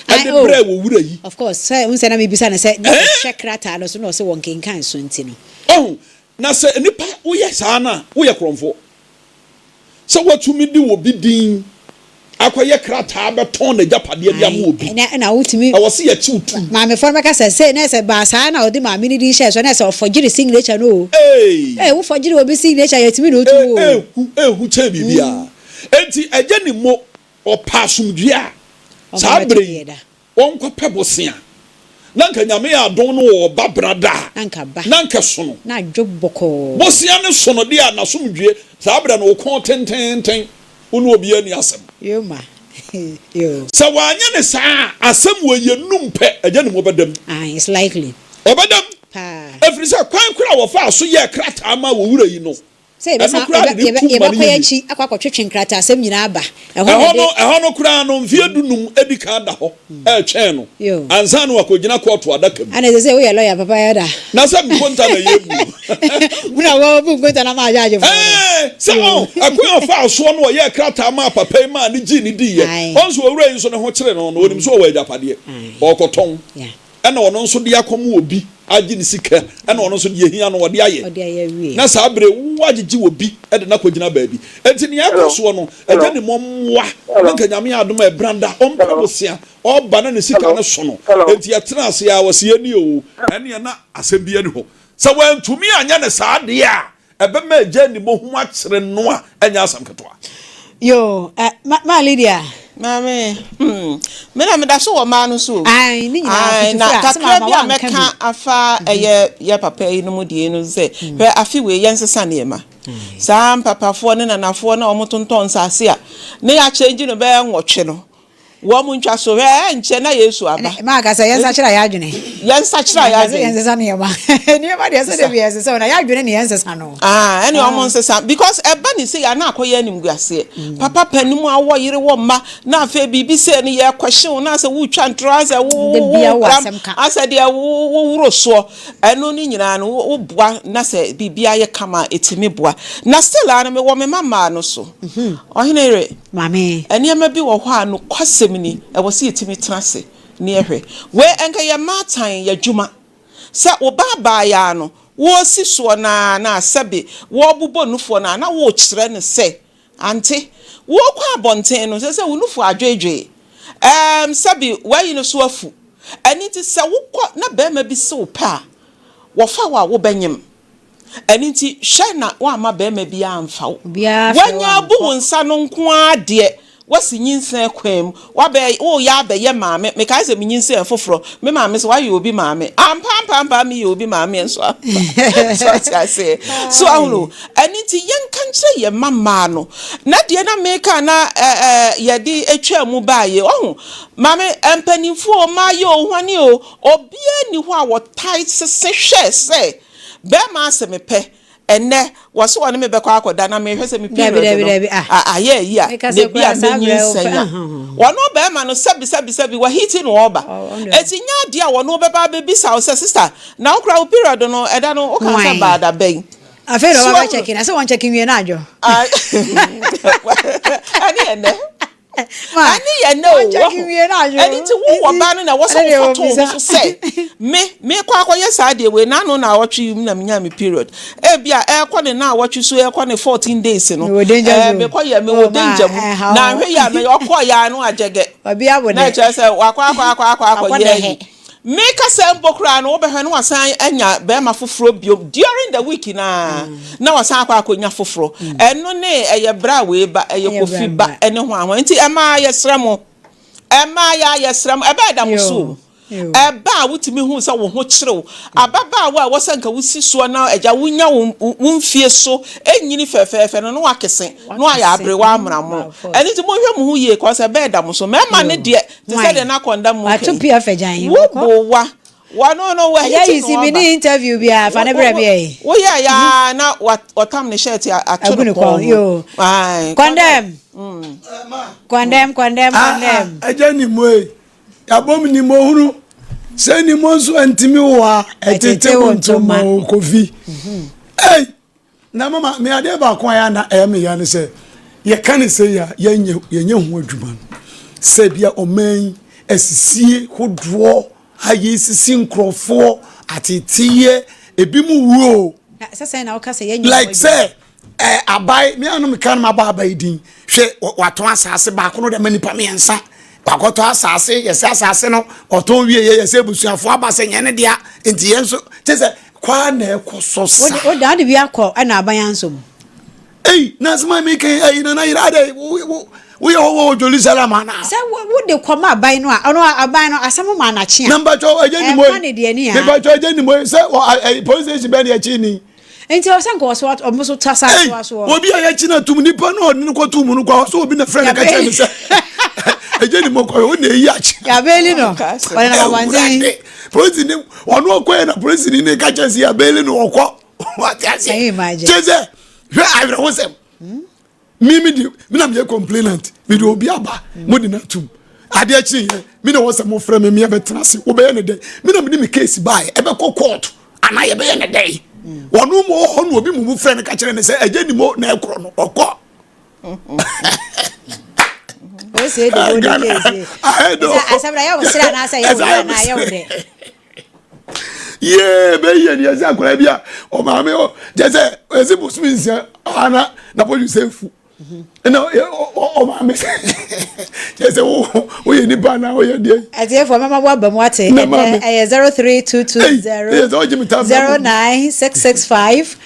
Ae, de oh. brɛɛ wɔ wura yi. Of course, sɛ wohu sɛ na mebisa no sɛ, na Ɛɛ? ɔhwɛ krataa no so na ɔse wɔnkenkan so nti no. Ɔhu, na sɛ nnipa woyɛ saa no a, woyɛ korɔmfoɔ. Sɛ woatumi de obi din akɔyɛ krataa bɛtɔn n'agyapadeɛ de ama Ae, obi. ɛna, ɛna wotumi. Ɛwɔ sɛ yɛkye wo tum. Maamefoɔ no bɛka sɛ, sei na ɛsɛ baa saa na ɔde maame no din hyɛɛ so, na ɛsɛ ɔfɔgyere signature no o. Ee! Ee, wofɔgyere obi signature a, yɛtumi de wo tom o. Ehu, ehu kyɛn biribiara. Enti agya nim mo, ɔpɛ asomdwoeɛ a, saa Ɔmfa berɛ mmɛto yi, deɛ da. ɔnkɔpɛ bosea. Na anka Nyame yɛ adom no wɔ ɔba brada a, Na anka ba. na anka ɛsono. Na adwo bɔkɔɔ. Bosea no sono deɛ a, n'asomdwoeɛ, saa berɛ no, wo kɔn tenteenten, wo ne obiara nni asɛm. Yoo ma, yoo. Sɛ wanyɛ no saa a, asɛm wei yɛ num pɛ, agya nim ɔbɛda mu. Ae, it's likely. Ɔbɛda mu. Paa. Ɛfiri sɛ, kwan korɔ a wɔfaa so yɛɛ krataa maa owura yi no, Sɛ Ɛno yɛbɛsan, koraa yɛbɛ, de ne yɛbɛ, tum ma no yɛbɛkɔ yɛ yɛn yie. akyi akɔ akɔtwetwe nkrataasɛm nyinaa aba. Ɛhɔ na Ɛhɔ ɛde. no, ɛhɔ no koraa no, mfeɛ dunum adi kan da hɔ retwɛn no Yo. ansa na wakɔgyina kɔɔto adaka mu. Ana ɛsɛ sɛ woyɛ lɔya papa yɛ da. Na sɛ nkonta na yɛbu no. Wo na wɔbu nkonta na ma agyagyefoɔ no. Ɛɛ, sɛ Yo. ɔn, ɛkwan a ɔfaa soɔ no ɔyɛɛ krataa maa papa yi maa no gyee no diiɛ. Ae. Ɔn sɛ owura yi nso ne ho kyere no no, ɔnim sɛ ɔwɔ agyapadeɛ. Ae. Ɔrekɔtɔn. Yeah. Ɛna ɔno nso de akɔma obi agye ne sika, ɛna ɔno nso deɛ ehia no ɔde ayɛ. Ɔde ayɛ awie. Na saa bere wo agyegye obi de no akɔgyina baabi. Enti nea ɛkɔ soɔ no, agya nim ɔmmoa, na nka Nyame adom a ɛbranda, ɔmpɛ bosea, ɔba na ne sika no so no. Enti yɛtena ase ara, ɔse yɛnni oo. Ɛneɛ na asɛm biara nni hɔ. Sɛ wantumi anyɛ no saa deɛ a, Ɛbɛma agya animuohum akyere no a ɛnyɛ asɛm ketewa. Yoo, eh, ma, ma Lydia. Maame, hmm, me na meda so wɔ mmaa no so o. Ae, ne nyinaa Ae, na fitufura, sɛ kakra maama bi a wanka mɛka bi. afa ɛyɛ yɛ papa yi no mu deɛ no sɛ, hwɛ afe wei yɛnsesa nneɛma. Saa mpapafoɔ ne nanafoɔ na wɔtontɔn nsase a ne yɛakyɛngye no bɛyɛ nwɔtwe no, Wɔn ntwa so. Hwɛ, ɛrenkyɛ na Yesu aba. Ɛnɛ, maa ka sɛ yɛnsakyera yɛn adwene. Yɛnsakyera yɛn adwene. Yɛnsesa nneɛma. Nneɛma deɛ sɛ deɛ yɛnsesa na yɛn adwene ne yɛnsesa no. Ah, ɛne wɔn nsesa because ɛba ne sɛ yɛn akɔyɛ animguaseɛ. Mm. Papa panin mu awɔ yere wɔ mma na afei biribi sɛ no yɛ kɔhyew na sɛ wotwa ntorɔ asɛ wo wo kram asɛ deɛ wo wo woro soɔ. Ɛno ne nyinaa no wo boa na sɛ biribi ayɛ kama ɛtumi boa. Na still a no mewɔ me mma mmaa no so. Mhm. Ɔhene yere. Maame. Nneɛma bi wɔ hɔ a nokwasɛm ni, ɛwɔ sɛ yɛtumi tena ase na yɛhwɛ. Wei, ɛnka yɛ mmaatan yɛ adwuma. Sɛ wo ba abaayaa no, woresi soɔ no ara na sɛbe wɔrebobɔ nufoɔ no ara na worekyerɛ no sɛ, Ante, worekɔ abɔnten no, seesei wo nufoɔ adweedwee. Ɛɛm, sɛbe w'ayi no so afu. Ɛno nti sɛ wokɔ na barima bi se wo pɛ a, wɔfa wo a, wobɛnyem. Ɛno nti, hwɛ na woamma barima biara amfa wo. Woanya abu wo nsa no nko ara deɛ, woasi nyinsɛn kwan mu. Woabɛ, woreyɛ abɛyɛ maame. Mekae sɛ menyinsɛn foforɔ. Me maame sɛ, woayɛ obi maame. Ampa, ampa, ampa, meyɛ obi maame nso ampa. So ate aseɛ? So ahunu? Ɛno nti, yɛnka nkyerɛ yɛn mma mmaa no. Na deɛ na meka na ɛ, ɛ, yɛde twaa mu baeɛ. Wahu? Maame, mpanimfoɔ o, mmaayɛ o, hwane o, obiara nni hɔ a wɔtae sese hwɛ sɛ Bɛɛma ase mepɛ ɛnɛ wɔse wɔne me bɛkɔ akɔda na mehwɛ sɛ me period no ayɛ ayi a na ebi a menyinsɛn a wɔne bɛɛma no sɛbi sɛbi sɛbi wahiti na ɔba eti nyɛ adeɛ a wɔne bɛba abɛbisa wo sɛ sister na wo koraa wo period no ɛda no woka sɛ baa da bɛn. Afei na ɔba bɛkyɛke na sɛ wɔn kyɛke nwie na adwo. Ɛne ɛnɛ. Ɛne yɛ nɛ o, wahu. Ɛno nti wo wɔ ba no na ɛwɔ sɛ wofa to wo ho so sɛ me mekɔ akɔyɛ saa deɛ wei n'ano naawɔtwe yi mu na menya me period. Ebi a ɛrekɔ ne naawɔtwe so ɛrekɔ ne 14 days no ɛɛ mekɔ yɛ mewɔ danger mu na ahwɛ yɛ a mɛyɛ ɔkɔ yɛ ano agyɛgɛ na ɛkyerɛ sɛ wakɔ akɔ akɔ akɔ akɔ yɛ ayi. Me kasa mpo koraa no wobɛhwɛ na wasan anya bɛrima foforɔ biom during the week no ara na wasan akɔ akɔnya foforɔ. Ɛno ne ɛyɛ berɛ a wei ba, ɛyɛ Kofi ba ne hwan hwan. Nti ɛmaa yɛsrɛ mo, ɛmaa yɛ a yɛsrɛ mo, ɛbɛɛ da mo so o. Ɛba a wotumi hu sɛ wo ho kyere wo. Ababaawa a ɛwɔ sɛ nka wosi soɔ na agya wonya wo wo mfie so nyini fɛfɛɛfɛ no na wakese na wayɛ aberewa amena mono. Ɛno nti monhwɛ mo ho yie cause ɛbɛɛ da mo so. Mmarima no deɛ Te sɛ deɛ na kɔnda mu Wato pia fɛ gyan yi. Wo bo wa. Wa no no wa hiti no ɔba. Ɛyɛ interview bi a fa ne brɛ mi ɛyi. Wo yɛ ya na wa ɔtam ne shirt ato ne kɔn ho. Kɔndɛm. Kɔndɛm kɔndɛm kɔndɛm. Ɛgya ni mo yi. Yabom ni mo hunu. Sɛ ni mo nso ɛntimi wo a ɛtete wo ntoma o kofi. Ei. Na mama me adeɛ baako a na ɛyɛ me ya ne sɛ yɛka ne sɛ yɛ yɛnyɛ yɛnyɛ ho adwuma no sɛ bia ɔman yi asisie hodoɔ a yɛsisi nkurɔfoɔ ateteyɛ ebi mu wuo like sɛ ɛ abae me ano meka no mabɔ abae din hwɛ watɔn asase baako no de ma nipa mmiɛnsa wakɔtɔ asase yɛsɛ asase no ɔtɔn wie yɛ yɛsɛ abusuafoɔ aba sɛ nyɛ ne dea nti yɛn nso kyɛ sɛ kwaa na ɛkɔ so saa. Wode ade bi akɔ ɛna aban anso mu. Ei na asɛm a meka yi ayi nana yere adɛ woyɛ hɔ wɔ Jerusalem anaa. Sɛ wode kɔma aban no a ɔno aban no asɛm ma anakye a. Na mpakyɛ agya ni mo yi mepakyɛ agya ni mo yi sɛ police station bɛn ne akyi ni. Nti ɔsɛ nka ɔso ɔmo so ta sa so aso. Obi a yɛkyi na tum nipa na ɔde no kɔto mu no kɔ ɔsɛ obi na frɛ no ka kyerɛ no sɛ ɛgye ne mɔkɔ ɔno na eyi akyi. Yabeli no ɔde na abɔnten. Polisi ni ɔno ɔkɔ yɛ na polisi ni ne ka kyerɛ sɛ yabeli no ɔkɔ wate aseɛ kyɛ sɛ hwɛ awerɛhosɛm. Mi mi di mi na mi yɛ complainant mi de obi aba mo de na tum adeɛ kyi yɛ mi na wɔsɛ mo frɛ mi mi ɛbɛ tena ase wobɛyɛ ne dɛ mi na mi de mi case baa yɛ ɛbɛ kɔ court anaa yɛbɛyɛ ne dɛ wɔn mu wɔ hɔ na obi mu mu frɛ no ka kyerɛ ne sɛ ɛgye ni mo na ɛkorɔ no ɔkɔ. o se de o de case asɛm na yɛ wo srɛ anaasɛ yɛ wo dɛ anaa yɛ wo dɛ. Yee bɛyɛ ni ɛsɛ akwadaa bi a ɔmaame ɔ kyɛ sɛ ɛsɛ bosomi nsia ana na bɔdwe sɛ efu ɛna ɔmaame sɛ kyɛ sɛ wo woyɛ nipa ana woyɛ deɛ. Atiefoɔ mɛma wo aba mu ate ɛnɛ ɛyɛ 03220 09665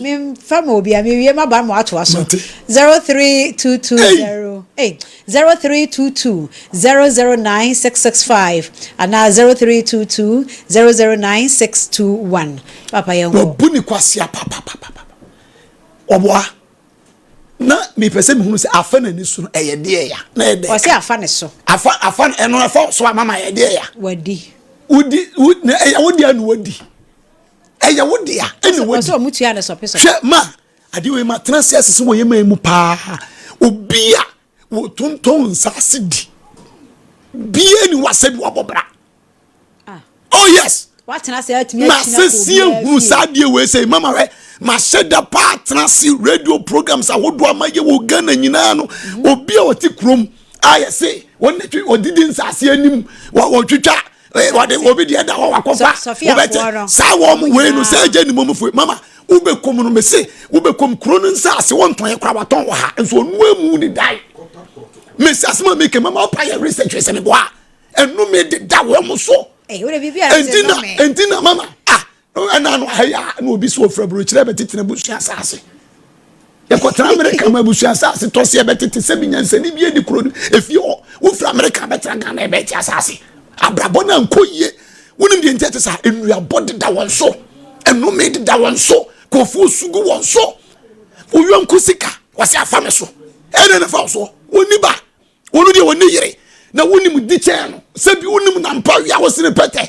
memfa ma obi a mewie maba ma atoa so 03220 0322 009 665 anaa 0322 009 621. Papa yɛnkɔ. Wabu ne kwasea papapapa. Ɔboa. Na mepɛ sɛ mehunu sɛ afa n'ani so no ɛyɛ deɛ ya. Na ɛyɛ dɛ. Ɔsɛ afa ne so. Afa afa ɛno afa so ama ma ɛyɛ deɛ ya. Wadi. Wodi wo na ɛyɛ wo deɛ na wadi. Ɛyɛ wo deɛ ɛna wadi. Ɔsɛ ɔmo tua ne sɔpe sɔpe. Hwɛ ma Adeɛ wei ma tena ase asese wɔ yɛn man mu paa. Obi a wɔtontɔn nsaase di bie ni wasɛ bi wabɔ bra. Ah. Oh yes. Masese ehunu saa adeɛ wei sɛ mama hwɛ mahyɛ da paa tena ase radio programs ahodoɔ ama yɛ wɔ Ghana nyinaa no mhm. obi a ɔte kurom a yɛse wɔn wɔdidi nsaase anim wɔtwitwa wɔde obi deɛ da hɔ wakɔfa wobɛte saa wɔn wei no sɛ agya ne mom fo mama wobɛkɔm no mese wobɛkɔm kuro no nsaase wɔntɔn yɛ kora watɔn wɔ ha nso ɔno amu ne dae mese asɛm a meke mama wopa yɛ research sɛ meboa ɛnome deda wɔn so ɛnti na ɛnti na mama ah. Ɛna ano ha yi a na obi sɛ ofura burokyerɛ bɛtete n'abusua asase. Yɛkɔtena Amerika ma abusua asase tɔ se yɛbɛtete sɛ bi nyansani bi adi kuro no efie hɔ. Wofiri Amerika bɛtena Ghana yɛbɛte asase. Abrabɔ no ankɔ yie. Wonim deɛ nti ɛte saa? Nnuabɔ deda wɔn so. Ɛnome deda wɔn so. Nkurɔfoɔ su gu wɔn so. Wo yɔnko sika wɔse afa me so. Ɛna ne fa wo soɔ. Wɔnni ba. Wɔn deɛ wɔnni yere. Na wonim di kyɛn no. Sɛbi wonim nampa wia wosene pɛtɛ.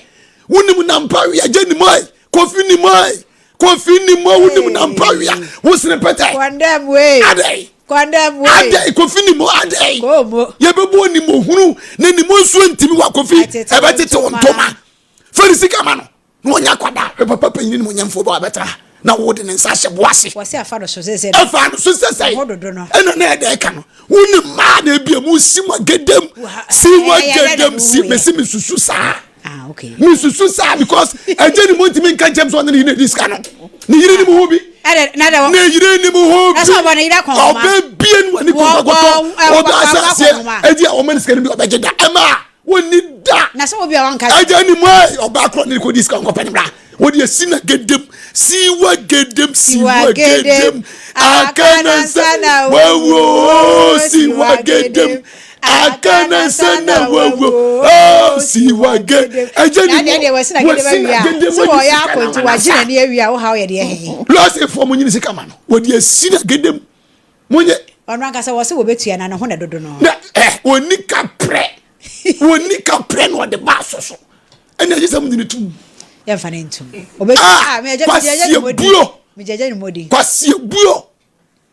Wonim nampa wia gye nim ai. Kofi nim ai. Kofi nim ai wonim nampa wia wosene pɛtɛ. Condemn wei. Adɛn. Condemn wei. Adɛn kofi nim adɛn. Komo. Yɛbɛbɔ nim ohunu na nim nsuo ntimi wa kofi ɛbɛtete wo ntoma. Fɛri sika ma no. Na ɔnyɛ akwadaa hwɛ papa panyin ne monyamfoɔ bɛ wabɛtena ha na wode ne nsa ahyɛ bo ase. Wɔsi afa no so sɛ sɛ. Ɛfa no so sɛ sɛ. Ɛna na ɛda ɛka no wo ne mmaa na ebi emu si mu agedem si mu agedem si mesi mi susu saa. Ah, okay. Mi susu saa because ɛgye ne mu ntumi nka nkyɛn sɛ ɔne ne yere di sika no ne yere ni mu ho bi. Ne yere ni mu ho bi. Ɔbɛ bie nu wani kɔkɔtɔ ɔbɛ asase ɛdi a wɔn ne sika no bi ɔbɛgye da ɛmaa. Wɔnni da. Na sɛ obi a wanka. Agya ni mu ayi ɔbaa korɔ ne kɔdi sika nkɔpɛ ne bra. Wɔde asi na gedem siwa gedem siwa gedem aka na nsa na wawo siwa gedem aka na nsa na wawo oh siwa gedem. Agya ni mu wɔsi na gedem awia sɛ wɔyɛ akɔnti wagye n'ani awia wo ha yɛ deɛ hehe. Lɔsefo mo nyini sika ma no wɔde asi na gedem. Monye. Ɔno ankasa wɔ se wɔbɛtua na ne ho na ɛdodo no. Na ɛ wɔni ka prɛ wɔni ka prɛ na ɔde ba aso so ɛna ɛgye sɛ mo nyini tum. Yɛmfa ne ntum. Ɔbɛtua ah kwasie buo megyagya ne mɔdi. Kwasie buo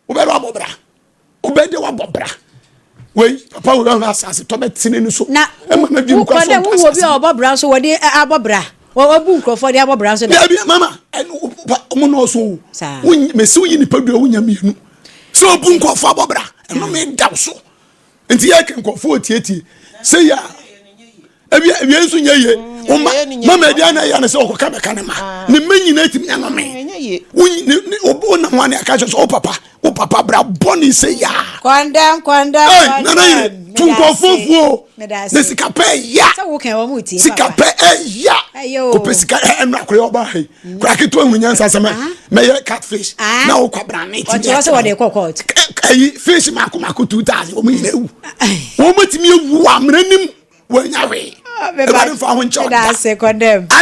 wobɛdɛ wabɔ bra wobɛdɛ wabɔ bra wei papa wei ɔhwɛ asase tɔ bɛ tene no so. Na ɛma na dwi nkwa so ntɔ asase. Wo obi a ɔbɔ bra nso wɔde abɔ bra. Wɔbu nkurɔfoɔ de abɔ bra nso da. Dabi mama ɛnu ɔmo nɔɔso o. Saa. Mesi woyi nipa dua wonya mmienu. Sɛ obu nkurɔfoɔ abɔ bra ɛno mi da so. Nti yɛ kɛ nkurɔfoɔ tietie sɛ yɛ a ebi ebi nso nyɛ yie. Ɔma mama ebi ana yɛ ne sɛ ɔkɔka bɛka ne ma ne mma nyinaa etimi nya nome. Wonyi ne ne obi wonam hɔ ne aka kyerɛ sɛ o papa o papa bra bɔ ne sɛ yaa. Kɔndɛm kɔndɛm kɔndɛm. Nana yere tu nkurɔfoɔ fuo. Ne sika pɛ ya. Sika pɛ ɛya. Kɔpɛ sika ɛnu akɔyɛ ɔba ha yi. Kura ketewa ehun nyansa sɛ mɛ mɛyɛ catfish. Na wokɔ abrane ti mi ɛtena. Ɛyi fish mako mako 2000 wɔn nyina ewu. Wɔn ti mi ewu wɔ amena nim wɔn nya hwee. Ɛwurade nfa ho nkyɛn ɔda.